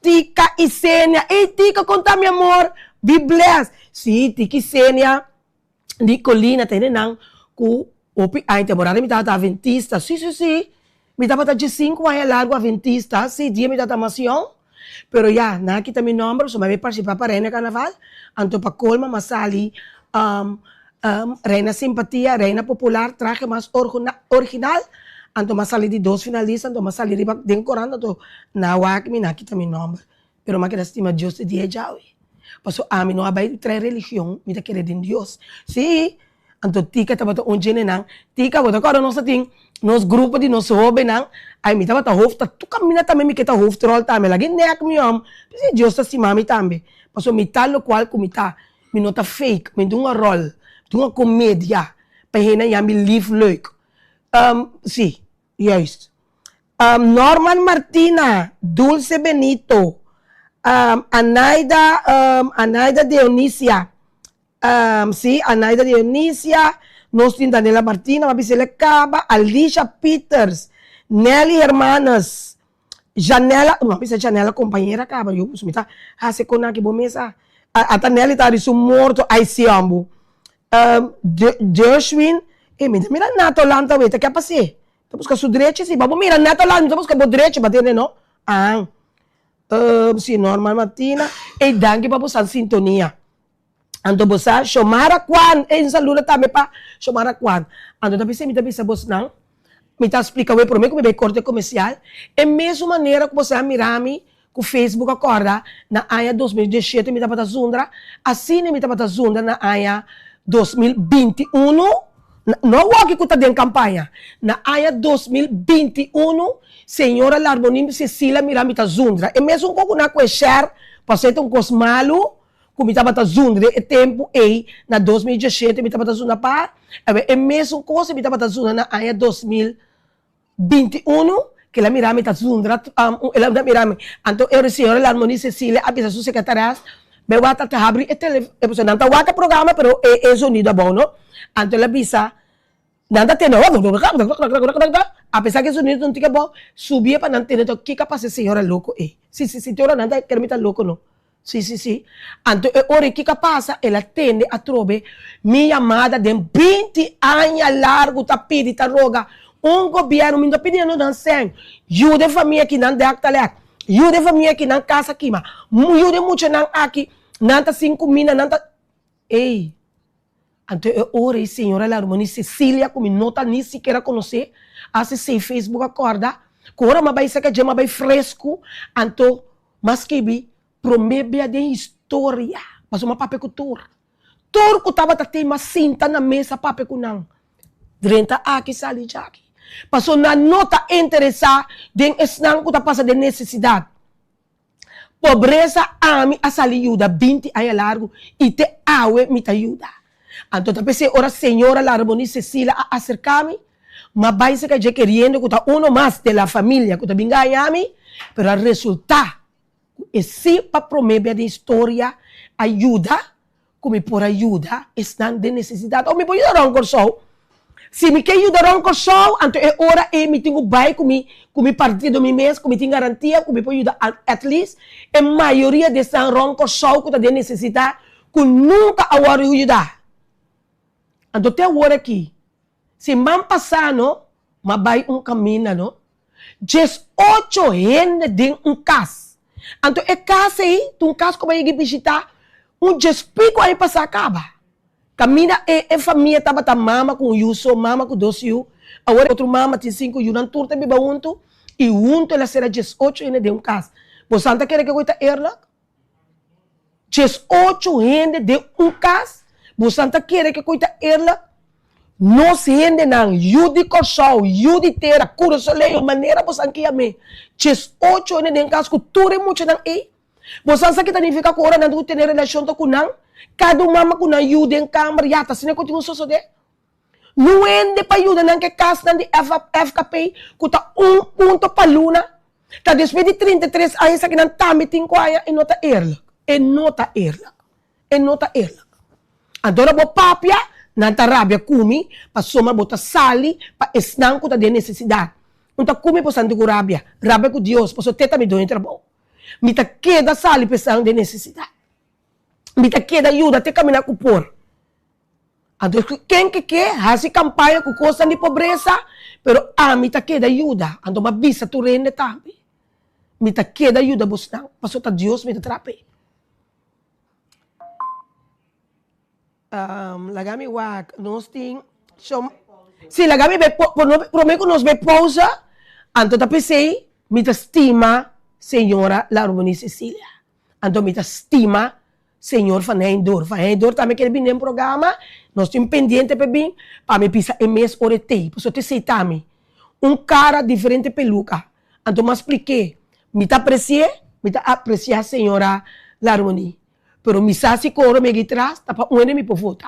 Tika Isenia. Ey Tika, con ta mi amor? Be blessed. Si, Tika Isenia. Nicolina ta hendenan ku hopi aña temporada mi tabata aventista si si si mi tabata diesinku aña largu aventista si dia mi tabata mas yòn pero ya nan a kita mi nòmber pasobra mi a partisipá pa Reina Karnaval anto pa kolma mi a sali Reina Simpatia Reina Popular trahe mas original anto mi a sali di dos finalista anto mi a sali riba den korant anto nan a wak mi nan a kita mi nòmber. Pero mi a keda stima Dios te dia djawe. Pasobra ami no a bai trae religion, mi ta kere den Dios. Sí, anto Tika tabata un djenenan. Tika, bo ta kòrda nos ta tin nos grupo di nos hóbennan? Ai, mi tabata hoofd, ta tur kaminda tambe mi ke ta hoofdrol tambe. Laga e nèk mi hòm. P'esei Dios ta stima mi tambe. Pasobra mi ta lokual ku mi ta. Mi no ta fake, mi ta un ròl, mi ta un komedia pa hende haña mi lief leuk. Sí. Juist. Norman Martina, Dulce Benito, Anaida, Anaida Dionisia, si, Anaida Dionisia, nos tin Daniela Martina, m'a bisa el e caba, Alicia Peters, Nelly Hermanus, Janella, no a bisa Janella compañera caba, yo mi ta haci con aki bo mes a, ata Nelly ta di su morto, ay si hombo. Gershwin, e mi ta mira Nato lanta weta, ke a pas'é? Ta buska su drechi si, ba bo mira Nato lanta, mi ta buska bo drechi, ba tende no? Aan. Si, Norman Martina, ey danki pa bo san sintonia. Anto bo sa, Shomara Kwan, ey un saludo tambe pa Shomara Kwan. Anto ta bisa mi ta bisa bosnan, mi ta splika awe prome ku mi bai korte komersial, e mesun manera ku bo sa mira mi Ku Facebook a kòrda, na aña 2017 mi tabata zundra, asina mi tabata zundra na aña 2021, no awor ku ta den kampaña, na aña 2021 señora Larmonie Cecilia mira mi ta zundra, e mesun kos ku nan a kue share pasobra e ta un kos malu ku mi tabata zundra e tempu ei na 2017 mi tabata zundra pa, e mesun kos mi tabata zundra na aña 2000. 21, ke el a mira mi ta zundra, el a mira mi, anto e señora Larmonie Cecilia a bisa su secretarias, bai wak ta habri e tele, pasobra nan ta wak e programa pero e zonido abou no, anto el a bisa, nan ta tende apesar ke e zonido ta un tiki abou, subi e pa nan tende kiko a pasa e señora loko ei, si si si te ora nan ta kere mi ta loko no. Sí, sí, sí. Anto e ora ei kiko a pasa? El a tende atrobe mi yamada den 20 aña largu ta pidi, ta roga un gobièrnu, mi no ta pidiendo nan sèn, yuda e famia aki nan dèk ta lèk, yuda e famia aki nan kas a kima, yuda e muchanan aki nan ta sin kuminda, nan ta. Ey! Anto e ora ei señora Larmoni Cecilia ku mi no ta ni sikiera konosé, a hasi sei Facebook a kòrda ku ora mi a bai saka dje mi a bai fresku, anto mi a skibi promé bia den historia, pasobra mi a papia ku tur. Tur ku tabata tin mi a sinta na mesa papia ku nan. Drenta aki sali djaki. Pasobra nan no ta interesá den esnan ku ta pasa den nesesidat. Pobresa ami a sali yuda 20 aña largu y te awe mi ta yuda. Anto ta pesey ora señora Larmoni Cecilia a acerca mi, m'a bay cerca dje keriendo cu ta uno mas de la familia cu ta bin gaña mi, pero a resulta cu e si pa prome bia den historia a yuda ku mi por a yuda esnan den nesesidat òf mi por yuda rònt Kòrsou. Si mi ke yuda rònt Kòrsou, anto e ora ei mi tin ku bai ku mi ku mi partido mi mes, ku mi tin garantia ku mi por yuda at least e mayoria di esnan rònt Kòrsou ku ta den nesesidat. ku nunka a wòrdu yudá. Anto te awor aki, siman pasá no, m'a bai un kaminda no, 18 hende den un kas. Anto e kas ei ta un kas ku m'a yega bishitá un djes piku aña pasá kaba. Kaminda e e famia tabata mama ku un yu so, mama ku dos yu, awor e otro mama tin sinku yu, nan tur ta biba huntu i huntu el a sera 18 hende den un kas. Bosan ta kere ke ku ta eerlijk? 18 hende den un kas, bosan ta kere ke ku ta eerlijk? Nos hendenan, yu di Kòrsou, yu di tera, Kurasoleño, manera bosan ke yam'é, 18 hende den kas ku tur e muchanan ei? Bosan sa ki ta nifiká ku ora nan ta ku tene relashon ta ku nan? Kada un mama ku nan yu den kamber, ya ta asina ku tin un sosodé. No hende pa yuda nan ku e kasnan di FKP ku ta un punto pa luna. Ta despues di 33 aña esakinan tambe tin ku haña, e no ta eerlijk. E no ta eerlijk. E no ta eerlijk. Anto ora bo papia, nan ta rabia ku mi, pasobra bo ta sali pa esnan ku ta den nesesidat. Un ta ku mi por santi ku rabia, rabia ku Dios, pasobra te ta mi doño trabou. Mi ta keda sali pa esnan den nesesidat. Mi ta keda yuda te kaminda ku por. Anto ken ke ke hasi kampaña ku kosnan di pobresa, pero ami ta keda yuda. Anto mi a bisa tur hende tambe, mi ta keda yuda bosnan, pasobra ta Dios mi ta traha p'e. Laga mi wak, nos tin Si, laga mi bai prome ku nos bai pousa, anto ta p'esei mi ta stima señora Larmony Cecilia. Anto mi ta stima señor Van Heijndor. Van Heijndor tambe kere bini den programa, nos tin pendiente pa e bin, pa mi bisa e mes ora e tei, pasobra ta esei ta mi. Un kara diferente peluka. Anto mi a splik'é, mi ta apresi'é, mi ta apresiá señora Larmony, pero mi sa si koro mi a gi tras ta pa un hende mi por vota.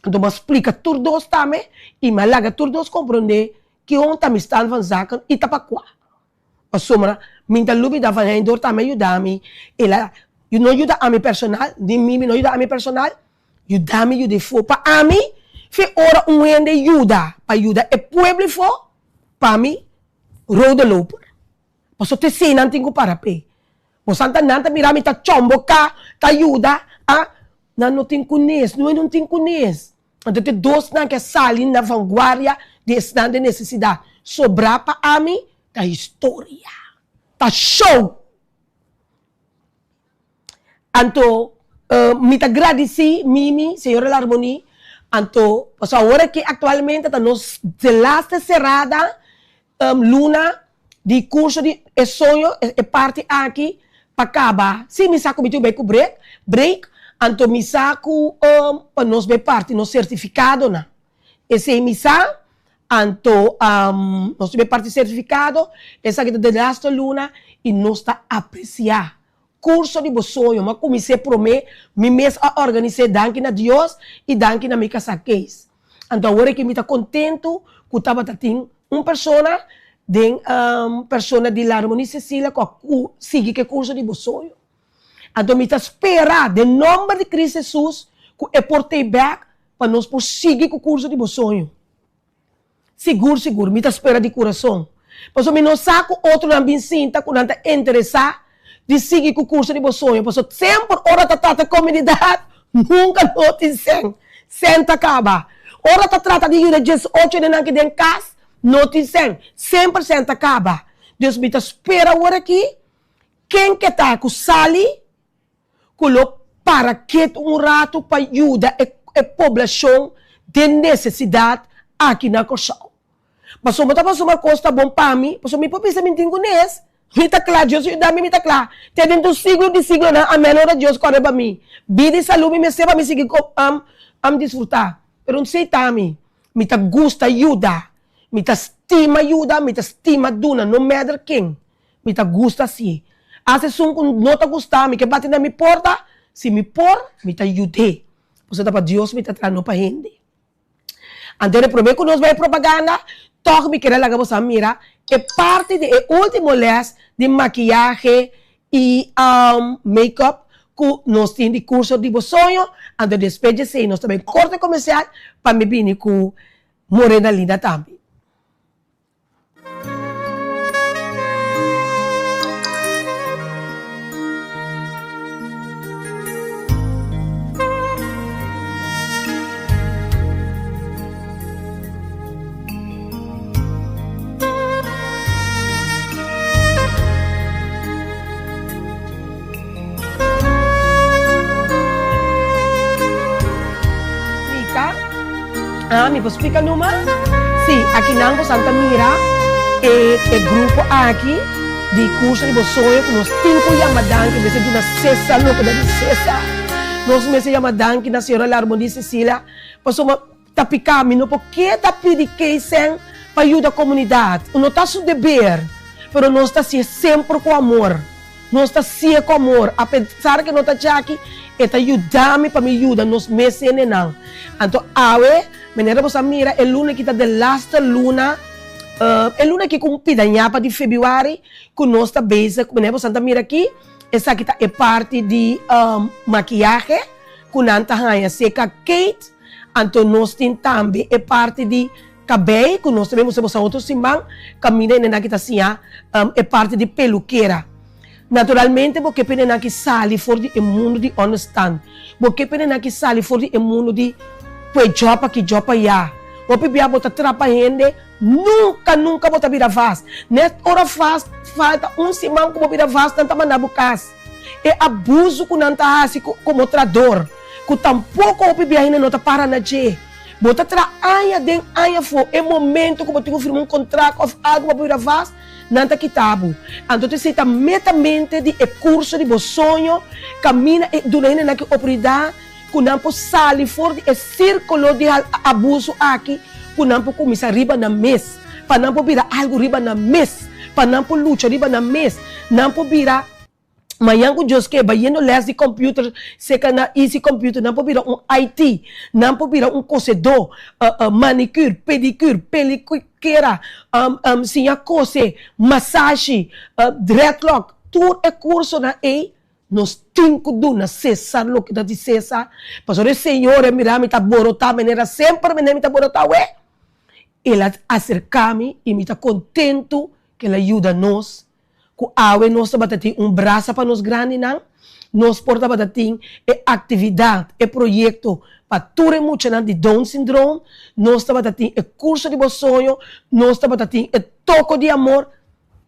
Anto mi a splika tur dos tambe i mi a laga tur dos komprondé kion ta mi stand van zaken i ta pa kua. Pasobra mi ta lubida van Heindor tambe a yuda mi, el a no yuda ami personal, ni mi mi no yuda ami personal, yuda mi yuda e fo. Pa ami, fe ora un hende yuda pa yuda e pueblo efo, pa mi rode loper. Pasobra te esei nan tin ku para p'e. Bosan ta nan ta mira mi ta chomboká, ta yuda, a nan no tin kunes, no e no tin kunes. Anto te dosnan ke a sali na vanguardia di esnan den nesesidat. Sobrá pa ami ta historia. Ta show! Anto mi ta gradisí Mimi, señora Larmonie, anto pasobra awor aki aktualmente ta nos delaste serada luna di curso di e soño e parti aki pa caba si mi sa cu mi tin cu bay cu break break anto mi sa cu pa nos bay parti nos certificadonan esey mi sa anto nos tin bay parti certificado esaki ta de laatste luna y nos ta aprecia Curso di bo soño. M'a cumins'é promé, mi mes a organis'é danki na Dios y danki na mi casá Kees. Anto awor aki mi ta contento cu tabata tin un persona den persona di Larmony Cecilia cu a sigui cu e curso di bo soño. Anto mi ta spera den nomber di Cristo Jesus cu e por tei bek pa nos por sigui cu curso di bo soño. Sigur sigur, mi ta spera di kurason. Pasobra mi no sa ku otronan bin sinta ku nan ta interesá di sigui ku kurso di bo soño. Pasobra semper ora ta trata komunidat, nunka no tin sèn. Sèn ta kaba. Ora ta trata di yuda 18 hendenan ki den kas, no tin sèn. Semper sèn ta kaba. Dus mi ta spera awor aki, ken ke ta ku sali ku lo para ketu un ratu pa yuda e poblashon den nesesidat aki na Kòrsou. Pasobra ta pasobra kos ta bon pa mi, pasobra mi por bisa mi tin kunes, mi ta kla, Dios yuda mi, mi ta kla. Te den tur siglo di siglonan, amen, ora Dios kòrda pa mi. Bida i salú mi mester pa mi sigui disfrutá. Pero un sei ta mi, mi ta gusta yuda, mi ta stima yuda, mi ta stima duna, no matter ken. Mi ta gusta si. As esun ku no ta gusta mi ke bati na mi porta, si mi por, mi ta yud'é. Pasobra ta pa Dios mi ta traha, no pa hende. Anto e promé ku nos bai propaganda, tòg mi kere laga boso a mira e parti di e último lès di makiyahe i make-up ku nos tin di kurso di bo soño. Anto despues di esei nos ta bai korte komersial pa mi bini ku Morena Linda tambe. Akinan mi por splika numa? Si, akinan bosan ta mira e e grupo aki di Curso di Bo Soño ku nos tin ku yama danki mester duna Cesar loke ta di Cesar. Nos mester yama danki na señora Larmondie Cecilia pasobra ta piká mi no por keda pidi keisen pa yuda komunidat. No ta su deber, pero nos ta hasié semper ku amor. Nos ta sié ku amor, apesar ke no ta djaki, e ta yuda mi pa mi yuda nos mes hendenan. Anto awe, manera bo sa mira, e luna aki ta de laste luna, e luna aki ku un pida ñapa di febrüari ku nos ta bezig, manera bo sa ta mira aki, esaki ta e parti di makiyahe ku nan ta haña serka Kate, anto nos tin tambe e parti di Kabei ku nos ta bin mustra boso otro siman kaminda e nenan ki ta siña e parti di pelukera. Naturalmente bo ke pa e nenan ki sali for di e mundu di ònderstan. Bo ke pa e nenan ki sali for di e mundu di pue djòp aki djòp ayá. Hopi bia bo ta trapa hende nunka nunka bo ta bira vast. Nèt ora vast falta un siman ku bo bira vast nan ta manda bo kas. E abuso ku nan ta hasi komo trador ku tampoko hopi bia hende no ta para na dje. Bo ta traha aña den aña afó, e momento ku bo tin ku firma un kontrakt òf algu pa bo bira vast, nan ta kita bo. Anto ta esei ta metamente di e kurso di bo soño, kaminda e duna hendenan ki oportunidat ku nan por sali for di e sirkulo di abuso aki, ku nan por kuminsá riba nan mes, pa nan por bira algu riba nan mes, pa nan por lucha riba nan mes, nan por bira. Mañan ku Dios ke bayendo les di computer seka na Easy Computer nan por bira un IT, nan por bira un kosedó, manicure, pedicure, pelikera, siña kose, masashi, dreadlock, tur e kursonan ei nos tin ku duna Cesar loke ta di Cesar, pasobra e señor a mira mi ta borotá manera semper manera mi ta borotá awe, el a aserká mi i mi ta kontentu ku el a yuda nos. Ku awe nos tabata tin un brasa pa nos grandinan, nos por tabata tin e aktividat, e proyekto pa tur e muchanan di Down Syndroom, nos tabata tin e kurso di bo soño, nos tabata tin e toko di amor.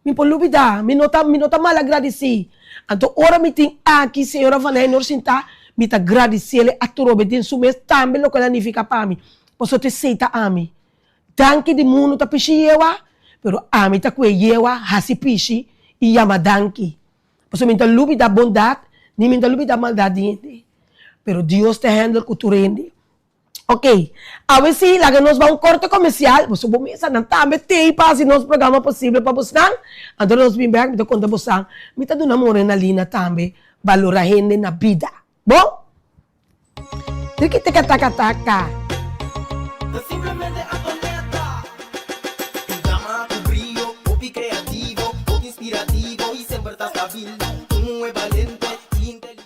Mi por lubidá, mi no ta mi no ta malagradisí. Anto ora mi tin aki señora Van Heijnoor sintá, mi ta gradisiel e atrobe den su mes tambe loke el a nifiká pa mi, pasobra esei ta ami. Danki di mundu ta pishi yewa, pero ami ta kue yewa hasi pishi i yama danki. Pasobra mi ta lubida bondat ni mi ta lubida maldat di hende. Pero Dios ta handle ku tur hende. Ok, awe si laga nos ba un korte komersial, boso bo mesa nan tambe tei pa hasi nos programa posible pa bosnan. Anto nos bin bek mi ta konta bosan, mi ta duna Morena Lina tambe balora hende na bida. Bon? Triki tika taka taka. Ta simplemente Antonetta. Un dama ku brio, hopi kreativo, hopi inspirativo i semper ta stabil. Un muhé balente i inteligente.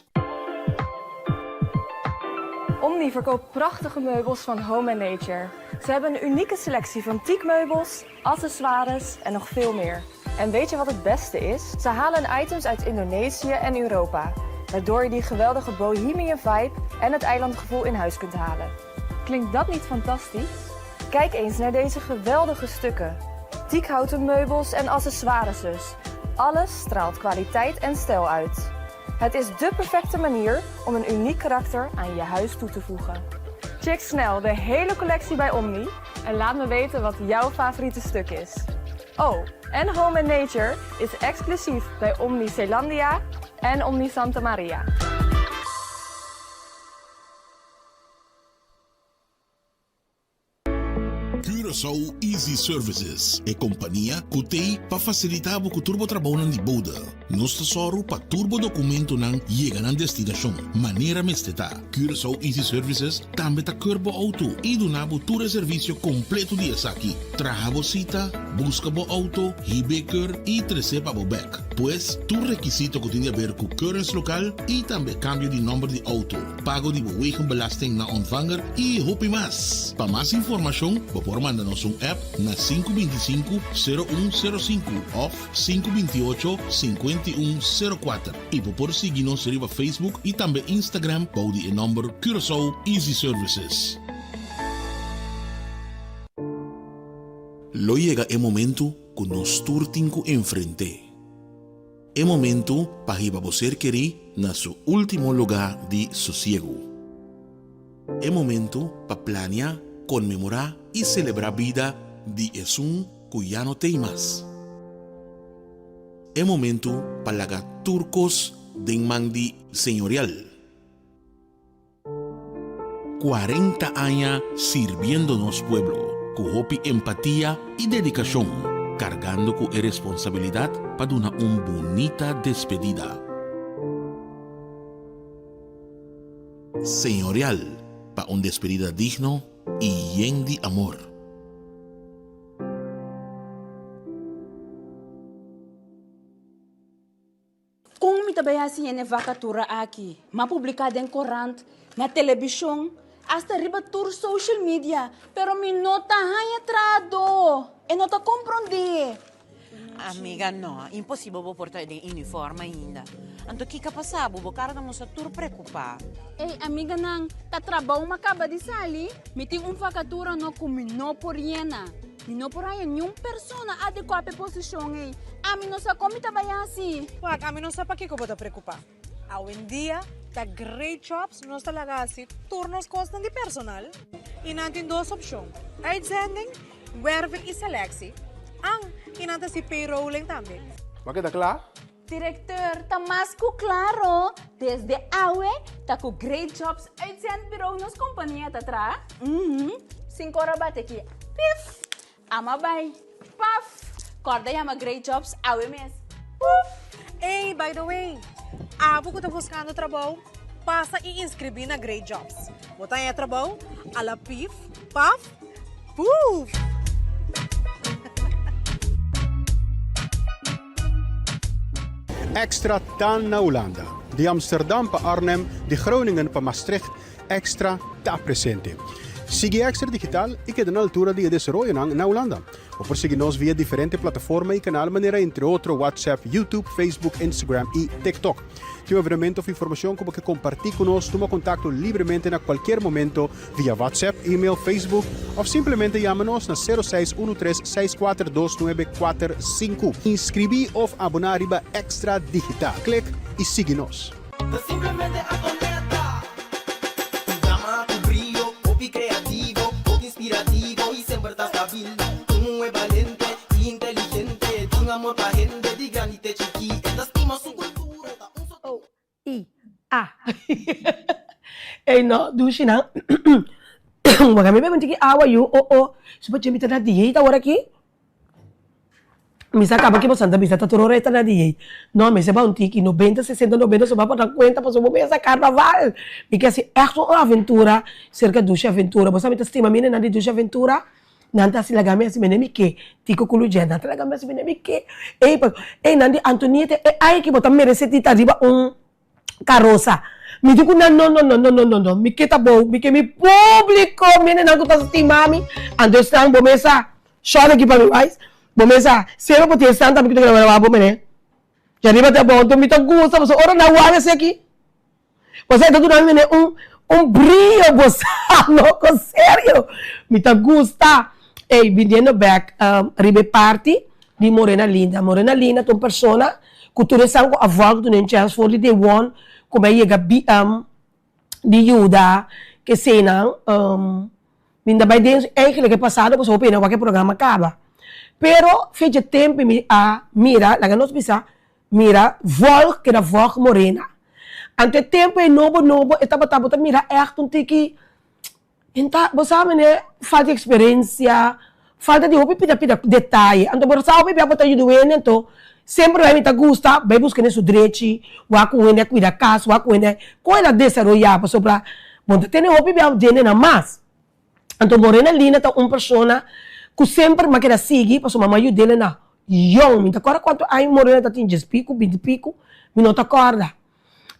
Omni verkoopt prachtige meubels van Home and Nature. Ze hebben een unieke selectie van teakmeubels, accessoires en nog veel meer. En weet je wat het beste is? Ze halen items uit Indonesië en Europa, waardoor je die geweldige bohemian vibe en het eilandgevoel in huis kunt halen. Klinkt dat niet fantastisch? Kijk eens naar deze geweldige stukken. Teakhouten meubels en accessoires dus. Alles straalt kwaliteit en stijl uit. Het is de perfecte manier om een uniek karakter aan je huis toe te voegen. Check snel de hele collectie bij Omni en laat me weten wat jouw favoriete stuk is. Oh, en Home and Nature is exclusief bij Omni Zeelandia en Omni Santa Maria. Curaçao Easy Services, e kompania ku t'ei pa fasilitá bo ku tur bo trabounan di bode. Nos ta sòru pa tur bo dokumentonan yega nan destinashon manera mester ta. Curaçao Easy Services tambe ta keur bo outo i duna bo tur e servisio kompleto di esaki. Traha bo sita, buska bo outo, hib'é keur i tres'é pa bo bèk. Pues, tur rekisito ku tin di aber ku keuringslokaal i tambe kambio di nòmber di outo, pago di bo wegenbelasting na ontvanger i hopi mas. Pa mas informashon bo por manda nos un app na 525 0105 òf 528 5104 i bo por sigui nos riba Facebook i tambe Instagram bou di e nòmber Curaçao Easy Services. Lo yega e momentu ku nos tur tin ku enfrent'é. E momentu pa hiba bo ser kerí na su último lugá di sosiegu. E momentu pa plania. Konmemorá i selebrá bida di esun ku ya no t'ei mas. E momentu pa laga tur kos den man di Señorial. 40 aña sirbiendo nos pueblo ku hopi empatia i dedikashon, kargando ku e responsabilidat pa duna un bunita despedida. Señorial pa un despedida digno i yen di amor. Kon mi ta bai hasi hende vakatura aki? M'a publiká den korant, na telebishon, asta riba tur social media, pero mi no ta haña trahadó. E no ta komprondé. Amiga, no, imposibel bo por ta den uniform ainda. Anto kiko a pasa bo? Bo kara ta mustra tur preokupá. Ey, amiganan, ta trabou m'a kaba di sali. Mi tin un vakatura no ku mi no por yena. Mi no por haña niun persona adekuá pa e posishon ei. Ami no sa kon mi ta bai hasi. Wak, ami no sa pakiko bo ta preokupá. Awendia ta Great Jobs nos ta laga hasi tur nos kosnan di personal i nan tin dos opshon, uitzending, werving i selectie. An, i nan ta hasi payrolling tambe. Bo a keda kla? Directeur, ta mas cu claro, desde awe ta cu Great Jobs Uitzendbureau nos compania ta traha. Uhmm, sin cora bate aki, pif! Ama bay, paf! Corda yama Great Jobs awe mes, puf! Ey, by the way, abo cu ta buscando trabou, pasa y inscribi na Great Jobs. Bo ta haña trabou a la pif, paf, puf! Extra ta na Hulanda. Di Amsterdam pa Arnhem, di Groningen pa Maastricht, Extra ta presente. Sigui Extra Digital i keda na altura di e desaroyonan na Hulanda. Bo por sigui nos via diferente plataforma i kanal manera entre otro WhatsApp, YouTube, Facebook, Instagram i TikTok. Tin un evenemento of informacion cu bo ke comparti cu nos, tuma contacto libremente na cualkier momento via WhatsApp, email, Facebook of simplemente yama nos na sero seis uno tres seis kuater dos nuebe kuater sinku. Inscribi of abona riba Extra Digital. Click y sigui nos. Ta simplemente Antonetta. Un dama cu brio, hopi creativo, hopi inspirativo y semper ta stabil. Un muhe balente y inteligente, tin amor pa hende di grandi te chiki. E ta stima su cultura, ta un so. O I A Ey no dushi nan Wak mi bebe un tiki awa yu oh oh Su pache mi ta na dieet awor aki Mi sa kaba ki boso ta bisa ta tur ora e ta na dieet No mi se ba un tiki nobenta sesenta nobenta so ba pa da kuenta pasobra bo mesa karnaval Mi ke hasi ègt un aventura serka dushi aventura Bo sa mi ta stima mi nenan di dushi aventura Nan ta hasi laga mi hasi mene mi ke Tiko ku Lujen nan ta laga mi hasi mene mi ke Ey pa ey nan di Antonieta e ay ki bo ta merese di ta riba un karosa Mi di ku nan no no no no no no no mi ke ta bou mi ke mi publico mene nan ku ta stima mi anto esnan bo mesa shòrda aki pa mi wais bo mesa sero bo tin esnan tambe ku ta graba bo mene djariba ta bou anto mi ta gusta pasobra ora nan wak esaki. Bo sa e ta duna mi mene un un brio bo sa loko serio mi ta gusta ey biniendo bek riba e parti di Morena Linda Morena Linda ta un persona ku tur esan ku a vòlg duna un chèns for di day one ku mi a yega di yuda keseinan mi ta bai den eigenlijk e pasado pasobra hopi hende a wak e programa kaba pero fecha tempu mi a mira laga nos bisa mira vòlg keda vòlg Morena anto e tempu ei nobo nobo e tabata bo ta mira ègt un tiki Inta, bo sa mene, falta di experencia, falta di hopi pida pida detaye. Anto bo sa hopi bia bo ta yuda un hende, anto semper bai mi ta gusta bai busca hende su drechi, wak ku un hende a cuida cas, wak ku un hende con el a desaroya, pasobra bo no ta tene hopi bia djende mas. Anto Morena Lina ta un persona ku semper mi a keda sigui pasobra mi a yud'el na yong, mi no ta kòrda kuantu aña Morena ta tin, djes piku, binti piku, mi no ta kòrda.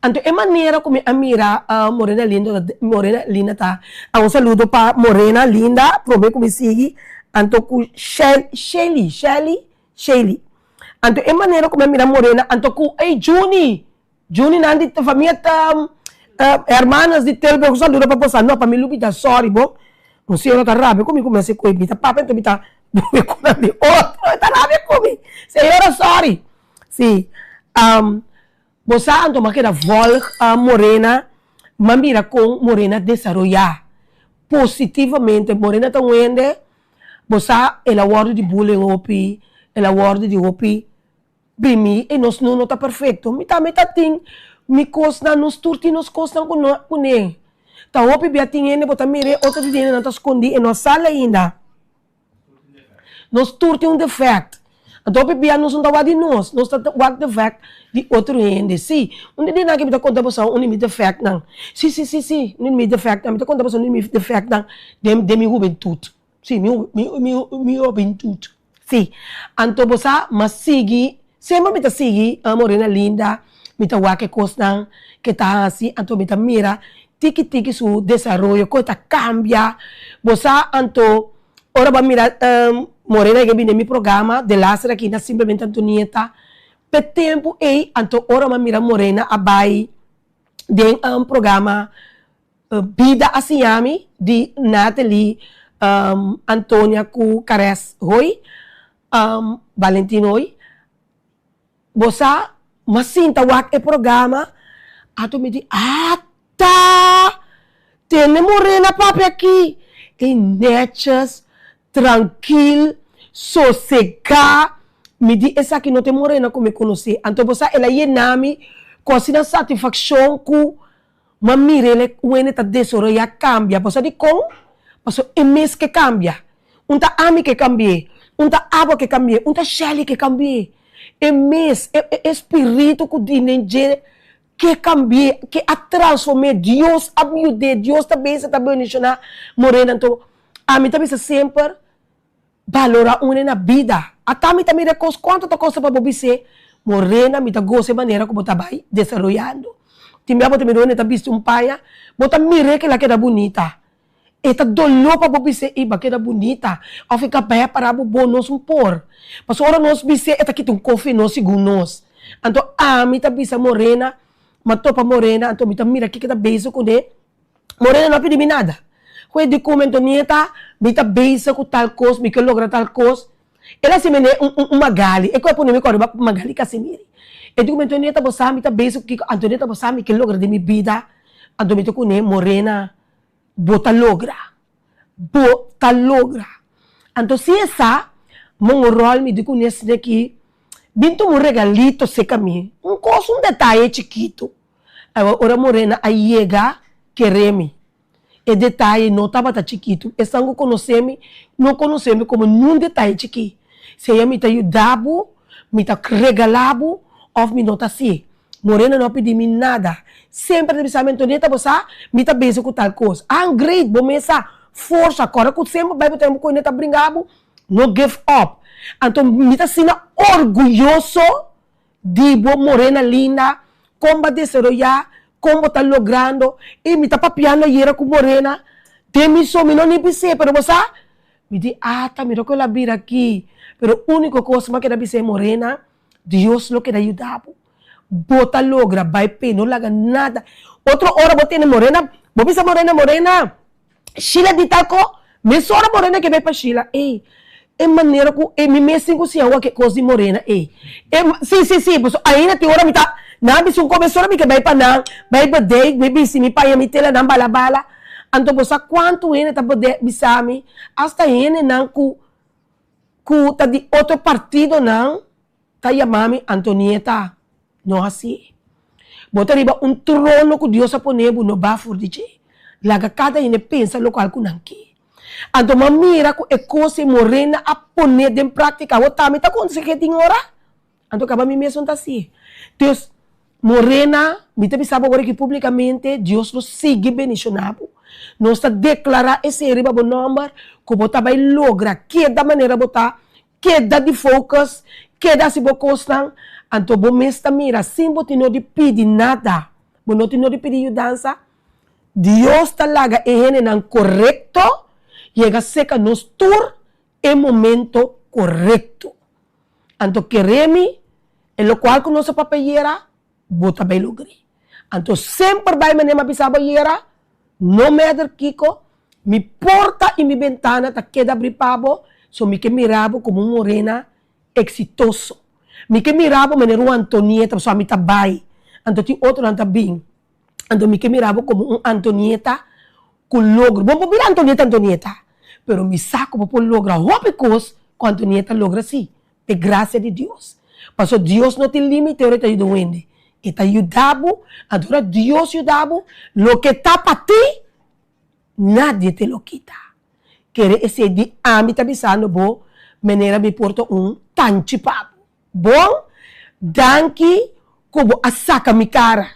Anto e manera ku mi a mira Morena Linda ta Morena Linda ta a un saludo pa Morena Linda prome ku mi sigui anto ku Shel Shelly Shelly Shelly anto e manera ku mi a mira Morena anto ku ey Juni Juni nan di famia ta hermanas di Tilburg un saludo pa boso no pa mi lubida sorry bo un señora ta rabia ku mi ku mi a hasi koe mi ta papia anto mi ta due ku nan di otro e ta rabia ku mi señora sorry si. Bo sa anto m'a keda volg Morena, m'a mira kon Morena desaroyá. positivamente. Morena ta un hende, bo sa el a wòrdu di bullying hopi, el a wòrdu di hopi primi i nos no no ta perfecto. Mi tambe ta tin mi kosnan, nos tur tin nos kosnan ku no kuné. Ta hopi bia tin hende bo ta mira e otro di hendenan ta skondí e no a sali ainda. Nos tur tin un defect. Anto hopi bia nos no ta wak di nos, nos ta wak defect di otro hende. Sí, un di dianan aki mi ta konta boso un di mi defectnan. Sí, sí, sí, sí, un di mi defectnan. Mi ta konta boso un di mi defectnan den den mi hubentut. Sí, mi mi mi mi hubentut. Sí. Anto bo sa, m'a sigui, semper mi ta sigui Morena Linda, mi ta wak e kosnan ke ta hasi, anto mi ta mira tiki tiki su desaroyo, kon e ta kambia. Bo sa, anto ora bo a mira Morena ke bini den mi programa, delaster aki na Simplemente Antonieta, p'e tempu ei, anto ora bo a mira Morena a bai den programa Bida a siña mi di Natalie Antonia ku Kares Hoy, Valentin Hoy. Bo sa, m'a sinta wak e programa, anto mi di, Ata! Tene Morena papia aki! E netjes, trankil, sosegá. Mi di, Esaki no ta e Morena ku mi konosé. Anto bo sa, el a yena mi ku asina satisfakshon ku Ma mir'el e wende ta desaroyá, kambia. Bo sa dikon? Pasobra e mes ke kambia. Un ta ami ke kambi'é, un ta abo ke kambi'é, un ta Shelly ke kambi'é. E mes, e e spiritu ku tin den dje ke kambi'é, ke a transform'é. Dios a yud'é, Dios ta besa, ta bendishoná Morena. Anto, ami ta bisa semper, Balora une na bida. Ata mi ta mira e kos kuantu ta kosta pa bo bis'é, Morena, mi ta gosa e manera ku bo ta bai desaroyando. Tin bia bo ta mira un hende ta bisti un paña, bo ta mir'é ku el a keda bunita. E ta doló pa bo bis'é, Ey, bo a keda bunita. Òf e kabei a para bo bon, nos un por. Pasobra ora nos bis'é, e ta kita un kofi nos segun nos. Anto ami ta bisa Morena, mi a topa Morena, anto mi ta mira kiko ta bezig kuné. Morena no a pidi mi nada. Cu e di cu mi Antonieta, mi ta bezig cu tal cos, mi ke logra tal cos. El a haci mi ne un un Magali, e cu a pone mi cor riba Magali Casimiri. E di cu mi Antonieta bo sa mi ta bezig cu kico, Antonieta bo sa mi ke logra den mi bida, anto mi ta cune Morena bo ta logra, bo ta logra. Anto si e sa, mon rol mi di cune esne ki bin tuma un regalito seca mi, un cos un detaye chikito. Awa ora Morena a yega kere mi. E detaye no tabata chikitu. Esnan ku konosé mi no konosé mi komo niun detaye chikí. Sea mi ta yuda bo, mi ta regalá bo òf mi no ta hasié. Morena no a pidi mi nada. Semper ta bisa mi, Antonieta bo sa mi ta bezig ku tal kos. Ah great, bo mes sa. Forsa, kòrda ku semper bai bo tempu ku hende ta bringa bo, no give up. Anto mi ta asina orguyoso Di bo morena linda, kon bo a desaroyá, kon bo ta logrando, i mi ta papiando ayera ku morena, den mi so mi no ni bis'é, pero bo sa? Mi di, ata, mira ku el a bira aki, pero úniko kos mi a keda bis'é, morena, Dios lo keda yuda bo, bo ta logra, bai p'e, no laga nada, otro ora bo tene morena, bo bisa morena, morena, Sheila di tal ko, mesora Morena ke bai pa Sheila, ey, e manera ku e mi mes tin ku siña wak e kos di Morena ey, e, si, si, si, pasobra ainda tin ora mi ta, nan a bisa un ko mesora mi ke bai pa nan, bai bedek, mi bisti mi paña mi tela nan bala bala, anto bo sa kuantu hende ta bedek bisa mi, asta hendenan ku, ku ta di otro partidonan ta yama mi Antonieta, no hasi. Bo ta riba un trono ku Dios a pone bo, no ba for di dje. Laga kada hende pensa lokual ku nan ke. Anto m'a mira ku e kos ei Morena a pone den práktika. Awor tambe ta konseh'é tin ora? Anto kaba mi mesun ta hasié. Dus, Morena, mi ta bisa bo awor aki públikamente, Dios lo sigui bendishoná bo. Nos ta deklará esei riba bo nòmber ku bo ta bai logra keda manera bo ta Keda di focus, keda hasi bo kosnan, anto bo mes ta mira sin bo tin no di pidi nada, bo no tin no di pidi yudansa, Dios ta laga e hendenan korekto yega seka nos tur e momento korekto. Anto kere mi, e lokual ku nos a papia yera, bo ta bai logr'é. Anto semper bai manera mi a bisa bo ayera, no matter kiko, mi porta i mi bentana ta keda abrí pa bo, so mi ke mira bo komo un morena eksitoso. Mi ke mira bo manera un Antonieta, pasobra mi ta bai, anto tin otronan ta bin. Anto mi ke mira bo komo un Antonieta. Ku logro. Bo por bira Antonieta Antonieta, pero mi sa ku bo por logra hopi kos ku Antonieta logra si, p'e grasia di Dios. Paso Dios no tin limite ora e ta yuda un hende. E ta yuda bo, anto ora Dios yuda bo, loke ta pa ti, nadie te lo kita. Kere esei di ami ta bisando bo manera mi por ta un tanchi pa bo. Bon, danki ku bo a saka mi kara,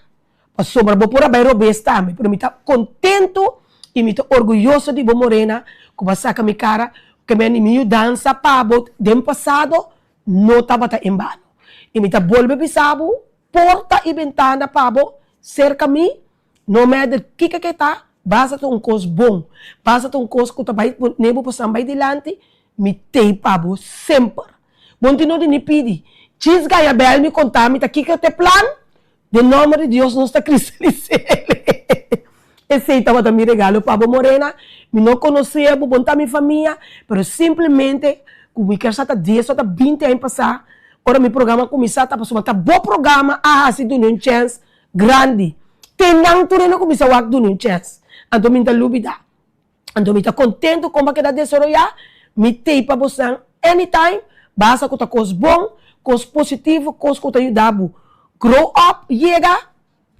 pasobra bo por a bai robes tambe, pero mi ta kontentu i mi ta orguyoso di bo Morena ku bo a saka mi kara, ku mi a ni mi yudansa pa bo den pasado no tabata en bano. I mi ta bolbe bisa bo, porta i bentana pa bo serka mi No matter kiko ke ta, basta ta un kos bon, basta ta un kos ku ta bai pone bo pasan bai dilanti, mi tei pa bo semper. Bo no tin nodi ni pidi. Djis gaya bel mi konta mi ta kiko ta e plan, den nomber di Dios nos ta kristalis'el. Esei tabata mi regalo pa bo Morena, mi no konosé bo, bo no ta mi famia, pero simplemente ku mi kier sa ta dies o ta binti aña pasá, ora mi programa kuminsá ta pasobra ta bo programa a hasi duna un chèns Grandi. Te nan tur hende kuminsá wak duna un chèns. Anto mi ta lubidá. Anto mi ta kontentu kon bo a keda desaroyá. Mi tei pa bosnan anytime, basta ku ta kos bon, kos positivo, kos ku ta yuda bo grow up, yega.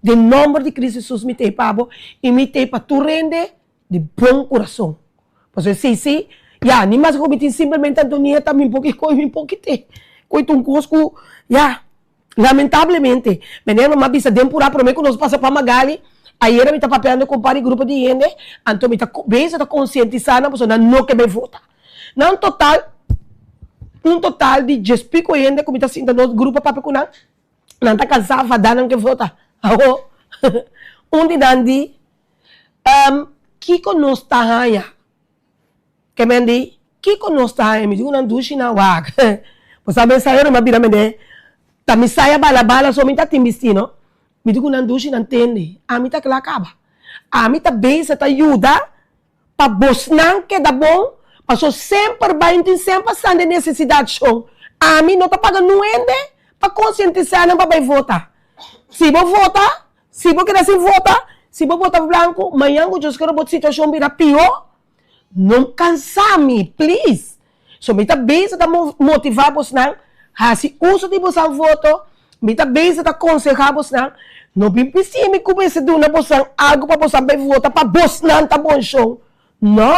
Den nòmber di Cristo Jesus mi tei pa bo i mi tei pa tur hende di bon kurason. Pasobra esei si, ya, ni mas ku mi tin simplemente Antonieta mi por koi mi por kite. Koi ta un kos ku, ya. Lamentablemente, meneer mama bisa den purá promé ku nos pasa pa Magali, ayera mi ta papiando ku un par di grupo di hende, anto mi ta bezig ta konsientisá nan pasobra nan no ke bai vota. Nan total, un total di djes piko hende ku mi ta sinta nos grupo papia ku nan, nan ta kansá fadá nan ke vota. Awor, un di nan di, Kiko nos ta haña? Ke men di, Kiko nos ta haña? Mi di ku nan dushi nan wak. Bo sa mensahero mi a bira mende, ta mi saya bala bala so mi ta tin bisti no. Mi di ku nan dushi nan tende, ami ta kla kaba. Ami ta bezig ta yuda pa bosnan keda bon, paso semper bai tin semper san den nesesidat shon. Ami no ta paga nun hende pa konsientisá nan pa bai vota. Si bo vota, si bo keda sin vota, si bo vota blanku, mañan ku Dios kere bo situashon bira pió. No cansa mi, please. So mi ta bezig ta motiva bosnan haci uso di bosan voto, mi ta bezig ta conseha bosnan, no bin pisi mi cu mester duna bosan algo pa bosan bay vota pa bosnan ta bon show. No,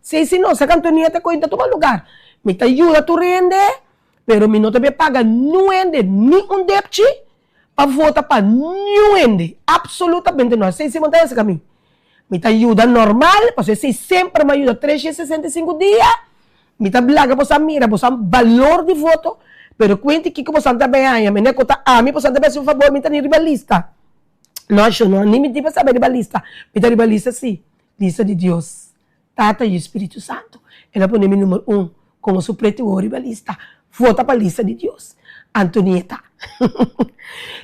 si si no, sa Antonieta cu ta tuma lugar. Mi ta yuda tur hende, pero mi no ta bay paga niun hende ni un depchi pa vota pa niun hende, absolutamente no. Así si bo ta esaki mi. Mi ta yuda normal, pasobra esei semper mi a yuda 365 dia. Mi ta laga boso a mira boso a balor di voto, pero kuenti kiko boso ta bay haña. Mene ku ta ami boso ta bay hasi un fabor, mi ta ni riba lista. No, sho no, ni mi tin pa sa bay riba lista. Mi ta riba lista si, lista di Dios. Tata i Spiritu Santu. El a pone mi number un komo su preti wou riba lista. Vota pa lista di Dios. Antonieta.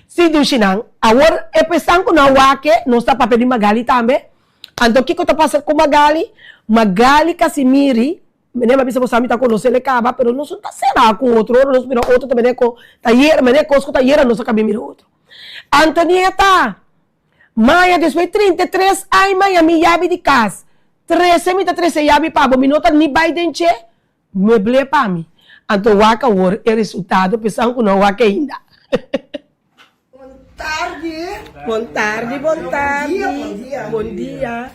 Si dushinan. Awor e pesan ku nan wak nos ta papia di Magali tambe. Anto kiko ta pasa ku Magali? Magali Casimiri, mene mi a bisa bo sa mi ta konosel e kaba, pero nos no ta sera ku otro. Ora nos mira otro ta mene ku ta yera, mene kos ku ta yera nos a kabi mira otro. Antonieta! Maya despues di 33 aña maya mi yabi di cas. Trece mi ta trece yabi pa bo, mi no ta ni bay den dje, mueble pa mi. Anto wak awor e resultado pesan cu no wak ainda. Bon tardi. Bon tardi, bon tardi. Bon dia, bon dia.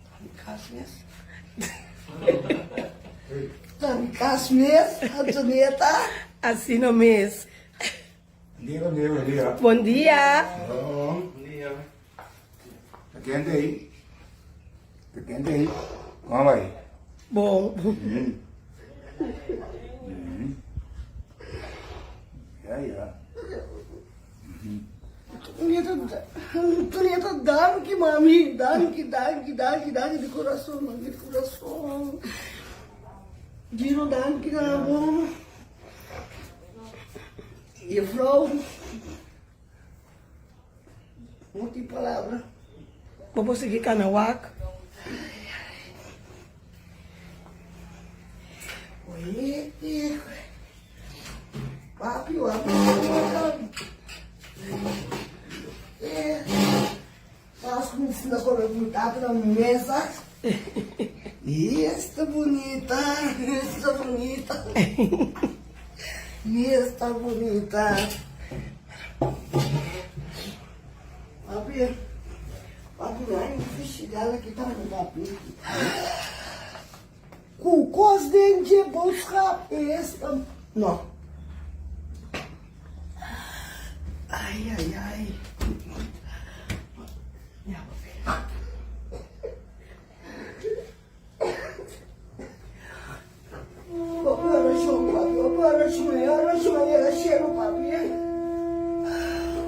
Ta mi kas mes. Ta mi kas mes, Antonieta. Asina mes. Bon dia, bon dia, bon dia. Bon dia. Bon dia. Ta kende ei? Ta kende ei? Kon a bai? Bon. Mm. Mm. Ya, ya. Antonieta, danki mami, danki, danki, danki, danki di kurason, danki di kurason. Gino, danki na bo. Jefrou, no tin palabra. Bo por sigui kana wak. Papi, papi, Pas ku mi sinta kome ku mi tata na mesa. Esta bunita, esta bunita. Esta bunita. Papi, papi, ai, mi fishigala ki tambe, papi. Ku kos den dje boodschap esta, no. Ai, ai, ai. Ya, papi. Papi, orashon, papi, papi, orashon, orashon, yega shelu, papi.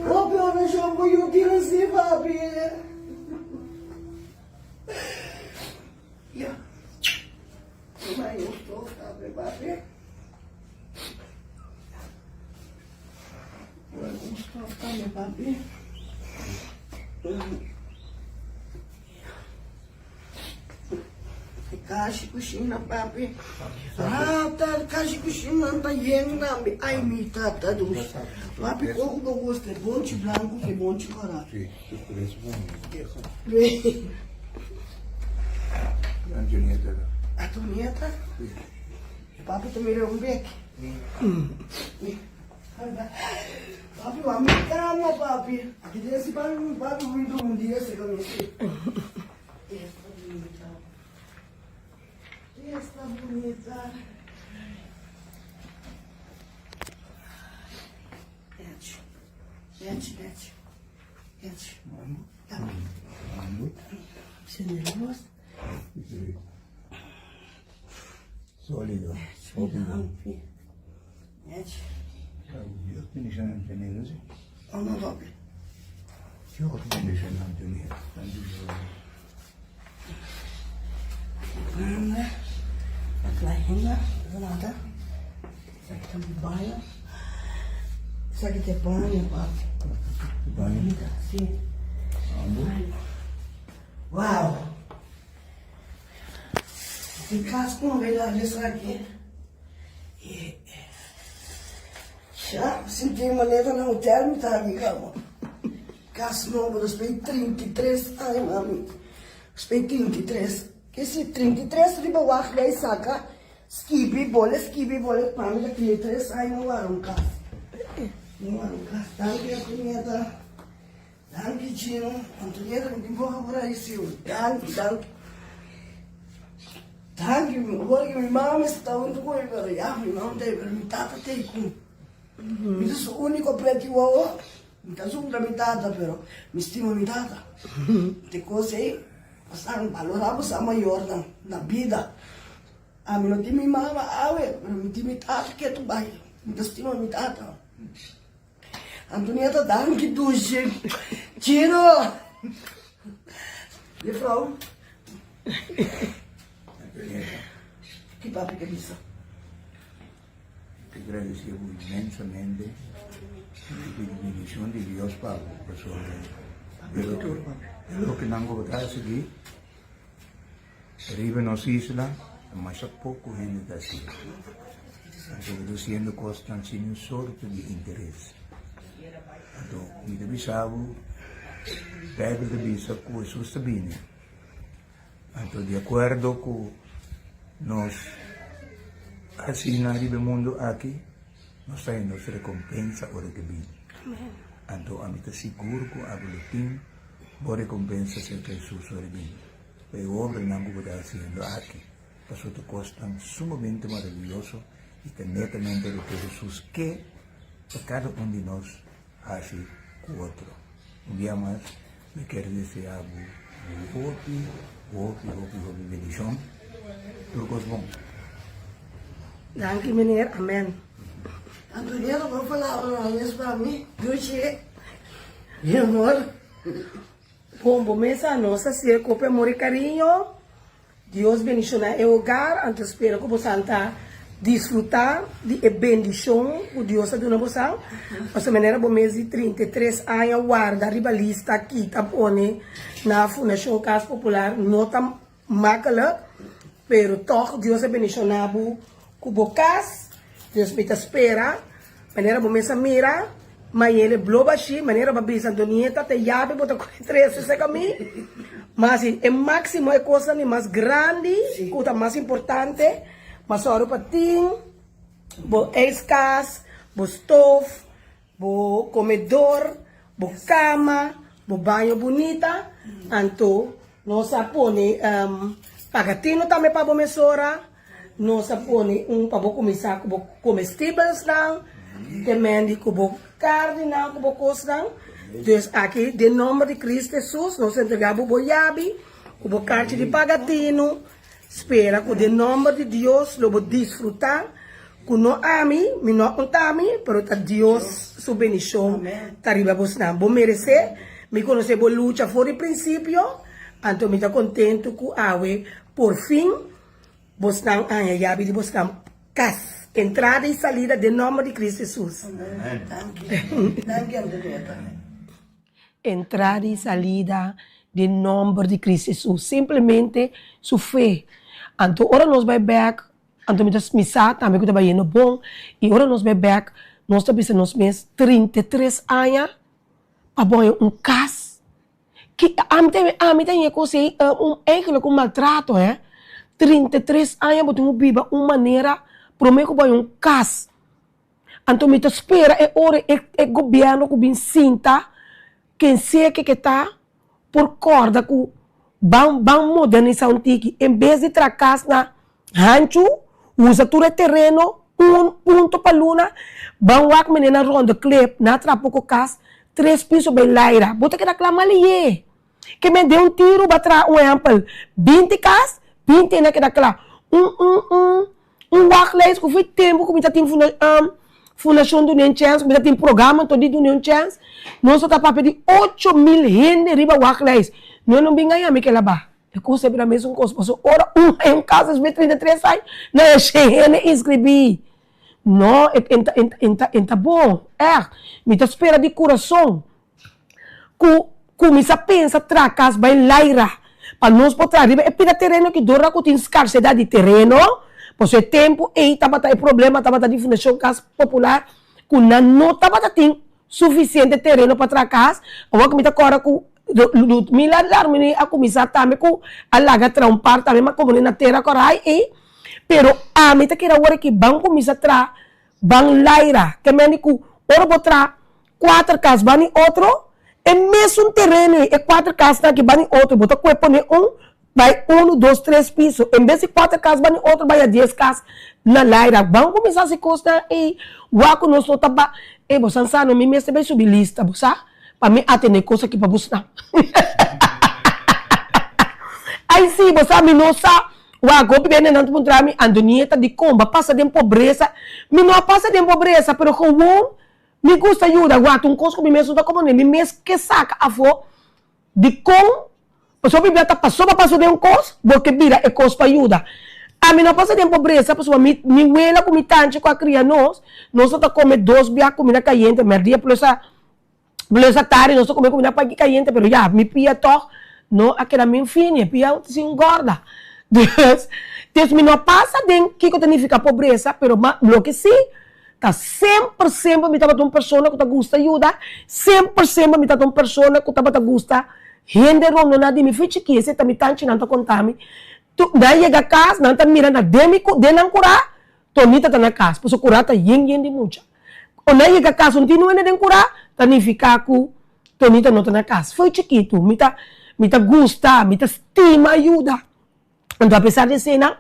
Papi, orashon, bo yu tira si, papi. Ya. Mai un stof tambe, papi. Un stof tambe, papi. E kashi kushina, papi. Ah, ta kashi kushina ta yen tambe. Ai, mi tata dushi. Papi, koko bo gusta? E bonchi blanku of e bonchi kòrá? Sí, Antonieta. Antonieta? Sí. Papi ta mira un bek. Papi, wa mi kama, papi. Aki den si papi, mi papi mi un dia se kami si. Esta bonita. Esta bonita. Nete. Nete, nete. Solido. Dios bendiciona Antonio, sí. Oh, no, papi. Dios bendiciona Antonio. Anda, kleine, nada. Esaki ta baño. Esaki ta e baño, papi. Baño? Si. Wow! Tin kas ku no bela esaki. Sha, sinti manera na hotel mi ta aki kaba. Kas nobo, despues di 33 aña, mami. Despues di 33. Ke si 33 riba wak dai saka. Skibi bole skibi bole pa mi ta kria tres aña no wara un kas no wara un kas danki Antonieta danki Gino Antonieta mi tin boka por ahí siu danki danki danki awor ki mi mama mester ta huntu ku mi pero ya mi mama ta ei pero mi tata ta ei ku mi ta su uniko preti wowo mi ta zundra mi tata pero mi stima mi tata te kos ei. Pasan balorá bo sa mayornan na bida. Ami no tin mi mama awe, pero mi tin mi tata ketu bai. Mi ta stima mi tata. Antonieta danki dushi. Chino! Juffrouw. Antonieta. Ki papi ke bisa? Mi ta gradisé bo inmensamente i mi pidi bendishon di Dios pa bo pasobra e loke nan ku bo ta hasi aki riba nos isla ta masha poko hende ta hasi. Anto bo ta hasiendo kosnan sin un sorto di interes. Anto mi ta bisa bo, Beibel ta bisa ku Hesus ta bini. Anto di akuerdo ku nos hasina riba e mundu aki, nos ta haña nos rekompensa ora ke bini. Anto ami ta sigur ku abo lo tin bo rekompensa serka Hesus ora e bini, pa e obranan ku bo ta hasiendo aki, pasobra ta kosnan sumamente maravioso i ta netamente loke Hesus ke pa kada un di nos hasi ku otro. Un bia mas mi kier desea bo hopi, hopi, hopi, hopi bendishon. Tur kos bon. Danki meneer, amen. Antonieta bo palabra nan mes pa mi dushi mi amor. Bon bo mesa nos a sier kopi amor y cariño. Dios bendiciona e hogar, anto spera cu bosan ta disfruta di e bendicion cu Dios a duna bosan, pasobra manera bo mes di 33 aña warda riba lista kita pone na Fundacion Cas Popular no ta makkelijk, pero toch Dios a bendiciona bo. ku bo kas, dus mi ta spera manera bo mes a mira mayele blo bashi manera bo a bisa Antonieta te yabi bo ta kohe trese seka mi, ma si e maximo e kosnan di mas grandi ku ta mas importante mas sòru pa tin bo ijskas, bo stof. Bo komedor, bo kama, bo baño bunita, anto nos a pone pagatino tambe pa bo mesora, nos a pone un pa bo kuminsá ku bo komestibelsnan, te mendi ku bo karninan, ku bo kosnan. Dus aki den nòmber di Kristu Hesus nos a entregá bo bo yabi ku bo karchi di pagatino. Spera ku den nòmber di Dios lo bo disfrutá ku no ami, mi no a konta mi, pero ta Dios su bendishon ta riba bosnan. Bo meresé, mi konosé bo lucha for di prinsipio, anto mi ta kontentu ku awe por fin bosnan a haña yabi di bosnan kas, entrada i salida den nòmber di Kristu Hesus. Entrada i salida den nòmber di Cristo Hesus. Simplemente su fe. Anto ora nos bai bèk, anto mi ta mi sa tambe ku ta bai yendo bon, i ora nos bai bèk, nos ta bisa nos mes 33 aña pa bo haña un kas. Ki ami ta ami ta haña e kos ei un eigenlijk un maltrato hè. 33 aña bo tin ku biba un manera promé ku bo haña un kas. Anto mi ta spera e ora e e gobierno ku bin sinta ken sea ke ke ta por kòrda ku ban ban modernisa un tiki en bes di traha kas na hanchu usa tur e tereno un punto pa luna ban wak mene na Ronde Klip nan a traha poko kas tres piso bay laira bo ta keda kla maliye Ke men den un tiru ba traha un ehèmpel 20 kas, 20 hende a keda kla. Un un un un wachtlijst ku foi tempu ku mi ta tin funda Fundashon Duna un Chèns, ku mi ta tin programa anto di Duna un Chèns, nos ta papia di 8000 hende riba wachtlijst. No no bin gaña mi kela ba. E kos a bira mesun kos pasobra ora un haña un kas despues 33 aña nan e shen hende inskribí. No, e e ta e ta e ta bon, ègt. Mi ta spera di kurason. Ku kuminsá pensa traha kas bai laira pa nos por traha riba e pida tereno ki dor ku tin skarsedat di tereno, pasobra e tempu ei tabata e problema tabata di Fundashon Kas Popular ku nan no tabata tin sufisiente tereno pa traha kas. Awor ku mi ta kòrda ku Ludmila Larmini a kuminsá tambe ku a laga traha un par tambe ma komo na tera kòrda ei, pero ami ta kere awor aki ban kuminsá traha ban laira ke mende ku ora bo traha Kuater kas ban i otro, e mesun tereno ei, e kuater kasnan aki ban i otro, bo ta kohe pone un, bai unu, dos, tres piso. En bes di kuater kas ban i otro, bai a dies kas na laira. Ban kuminsá hasi kosnan ei, wak ku nos no ta ba, ei bo san sa no, mi mester bai subi lista, bo sa, pa mi atendé kos aki pa busnan. Ai si, bo sa, mi no sa, wak hopi bende nan ta puntra mi, Antonieta, dikon bo a pasa den pobresa? Mi no a pasa den pobresa, pero gewoon Mi gusta yuda, wak un kos ku mi mes no ta komprondé, mi mes ke saka afó dikon pasobra Biblia ta pasobra paso den un kos bo ke bira e kos pa yuda. Ami no pasa den pobresa pasobra mi mi wela ku mi tanchi ku a kria nos, nos no ta kome dos bia kumida kayente mèrdia plus a plus a tardi nos ta kome kumida kayente pero ya mi pia tòg no a keda min fini e pia sin un gòrda. Dus dus mi no pasa den kiko ta nifiká pobresa pero ma loke si Ta semper semper mi tabata un persona ku ta gusta yuda, semper semper mi tabata un persona ku tabata gusta hende rondoná di mi. Fui chikí esei ta mi tanchinan ta konta mi. Tu nan yega kas nan ta mira na den mi den nan kurá Tonita ta na kas pasobra kurá ta yen yen di mucha. Ora nan yega kas un tin hende den kurá ta nifiká ku Tonita no ta na kas. Fui chikitu mi ta mi ta gusta mi ta stima yuda. Anto apesar di eseinan,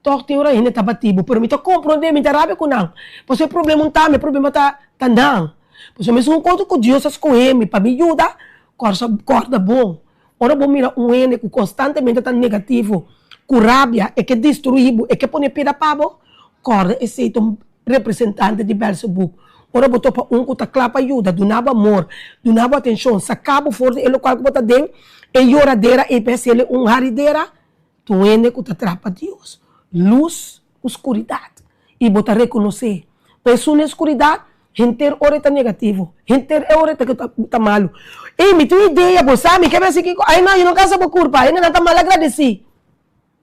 tòg tin ora hende ta bati bo. Pero mi ta komprondé, mi ta rabia ku nan. Pasobra e problema un ta mi, e problema ta ta nan. Pasobra mesun konta ku Dios a skohe mi pa mi yuda, kòrsa kòrda bon. Ora bo mira un hende ku konstantemente ta negativo, ku rabia, e ke destruí bo, e ke pone piedra pa bo, kòrda esei ta un representante di Belzebub. Ora bo topa un ku ta kla pa yuda, duna bo amor, duna bo atenshon, saka bo for di e lokual ku bo ta den, e yoradera ei pa hasiel un haridera, ta un hende ku ta traha pa Dios. Lus ku skuridat. I bo ta rekonosé. Pa esun den skuridat, henter ora e ta negativo, henter e ora e ta ta malu. Ey, mi tin un idea, bo sa mi ke mester kiko? Ay no, yo no kasa bo kurpa, hendenan ta malagradesí.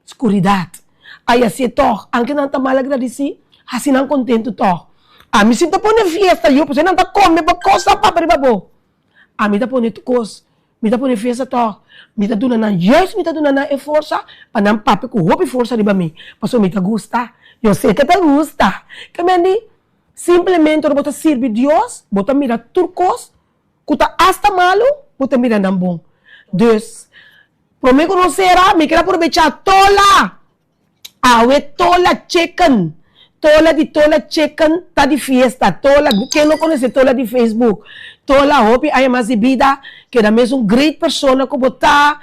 Skuridat. Ai hasié tòg, anke nan ta mal agradisí. Hasi nan kontentu tòg. Ami si ta pone fiesta yu, pasobra nan ta kome bo kos ta papia riba bo. Ami ta pone tur kos, mi ta pone fiesta tòg. Mi ta duna nan, juist mi ta duna nan e forsa pa nan papia ku hopi forsa riba mi, pasobra mi ta gusta. Yo sé ke ta gusta. Ke men di, simplemente ora bo ta sirbi Dios, bo ta mira tur kos ku ta asta malu, bo ta mira nan bon. Dus, promé ku nos sera, mi ker a probechá tola! Awe Tola Chicken, Tola di Tola Chicken ta di fiesta. Tola, ken no conoce Tola di Facebook? Tola hopi aña mas di bida, keda mes un great persona cu bo ta,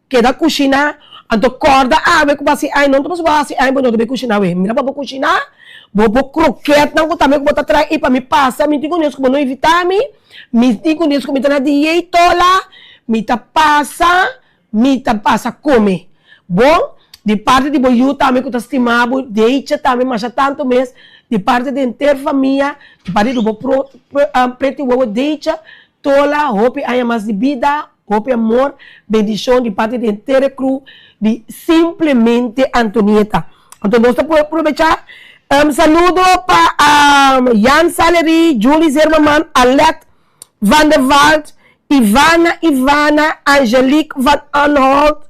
keda cushina. Anto corda awe cu bo haci aña, no ta pasobra bo haci aña bo no ta bay cushina awe. Mira pa bo cushina, bo bo kroketnan cu tambe cu bo ta trae ey pa mi pasa, mi tin cu nes cu bo no invita mi, mi tin cu nes cu mi ta na di Tola, mi ta pasa. Mi ta pasa come. Bon, di parti di bo yu tambe cu ta stima bo, Deicha tambe masha tanto mes, di parti di henter famia, di parti di bo preti wowo Deicha, Tola, hopi aña mas di bida, hopi amor, bendicion di parti di henter e crew di Simplemente Antonieta. Anto nos ta por probecha saludo pa Jan Salery, Julie Zermaman, Alet Van der Walt, Ivana Ivana, Angelique van Anholt,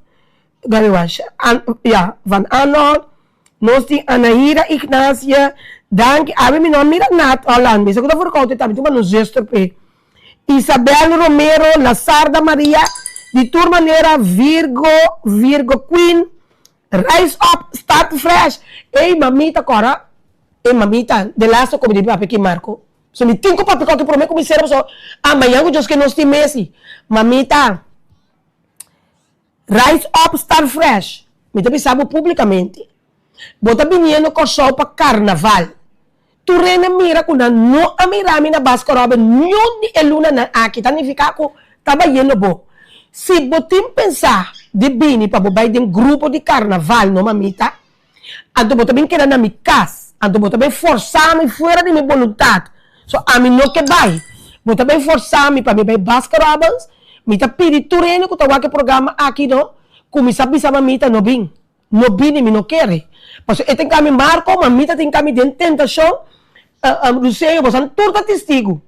ya, van Anholt, nos tin Anaira Ignacia, danki, awe mi no a mira Nat Holland, mi sa ku ta verkoud e tambe, tin nos zuster p'e. Isabel Romero, Lasarda Maria, di tur manera Virgo, Virgo Queen, Rise up, start fresh, ey mamita kora, ey mamita, de laatste komi di papia ki Marco. So mi tin ku papia ku aki prome ku mi sera pasobra a mañan ku Dios ke nos tin mesi. Mamita, rise up start fresh. Mi ta bisa bo publicamente. Bo ta biniendo Kòrsou pa karnaval. Tur hende mira ku nan no a mira mi na Basco Robben niun di e lunanan aki. Ta nifiká ku ta bayendo bo. Si bo tin pensá di bini pa bo bai den grupo di karnaval no mamita. Anto bo ta bin keda na mi kas. Anto bo ta bin forsa mi fuera di mi boluntat. So ami no ke bai. Bo ta bin forsa mi pa mi bai Baskin Robbins. Mi ta pidi tur hende ku ta wak e programa aki no, kuminsá bisa mamita no bin. No bini, mi no kere. Pasobra e tin kami Marco, mamita tin kami den tentashon. Luceño, bosan tur ta testigu.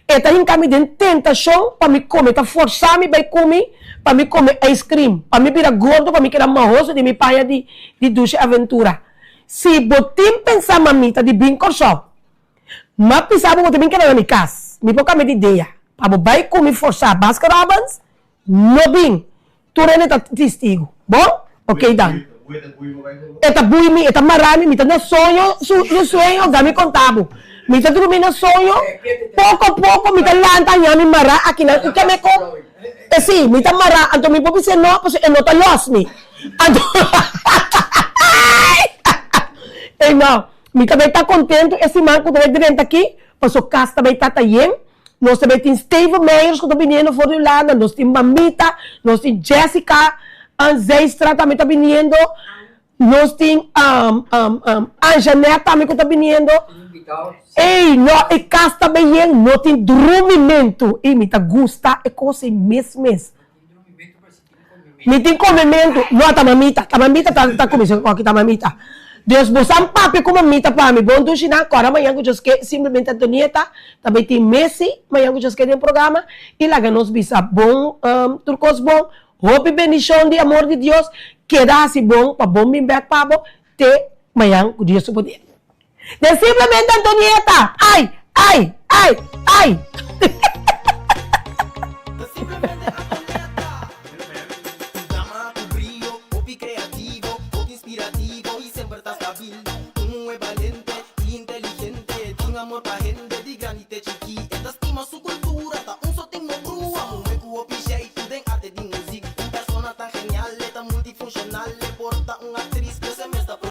E ta hinka mi den tentashon pa mi kome, ta forsa mi bai kumi pa mi kome ice cream, pa mi bira gordo, pa mi keda mahoso den mi paña di di Dulce Aventura. Si bo tin pensa mamita di bin Kòrsou, m'a pisa bo bo ta bin keda na mi kas. Mi por kambia di idea pa bo bai kumi forsa Baskin Robbins, no bin. Tur hende ta tistigu. Bon? Ok dan. E ta bui mi, e ta mara mi, mi ta na soño, su sueño, ga mi konta bo. Mi ta drumi na soño, poko poko mi ta lanta haña mi mara akinan i keme ko, e si, mi ta mara, anto mi por bis'é no, pasobra e no ta lòs mi. Anto, ei no, mi ta bai ta kontentu e siman ku ta bai drenta aki, pasobra kas ta bai ta ta yen. Nos ta bay tin Steven Meyers cu ta biniendo for di Hulanda, nos tin Mamita, nos tin Jessica Zijstra tambe ta biniendo, nos tin Anjanette tambe cu ta biniendo. Ey, no, e cas ta bay yen, no tin drumimento. Ey, mi ta gusta e cos ey mes mes. Mi tin komementu. No, ta mamita. Ta mamita ta ta kuminsá ku koki, ta mamita. Dios, bo san papia ku mamita pa mi. Bon dushi nan, kòrda mañan ku Dios ke, simplemente Antonieta ta bai tin Messi mañan ku Dios ke den programa i laga nos bisa bon tur kos bon. Hopi bendishon di amor di Dios. Keda hasi bon pa bon bin bèk pa bo te mañan ku Dios su poder. Den simplemente Antonieta! Ai! Ai! Ai! Ai! Dama ku brio, hopi kreativo, hopi inspirativo i semper ta stabil. Un muhé balente i inteligente, tin amor pa hende.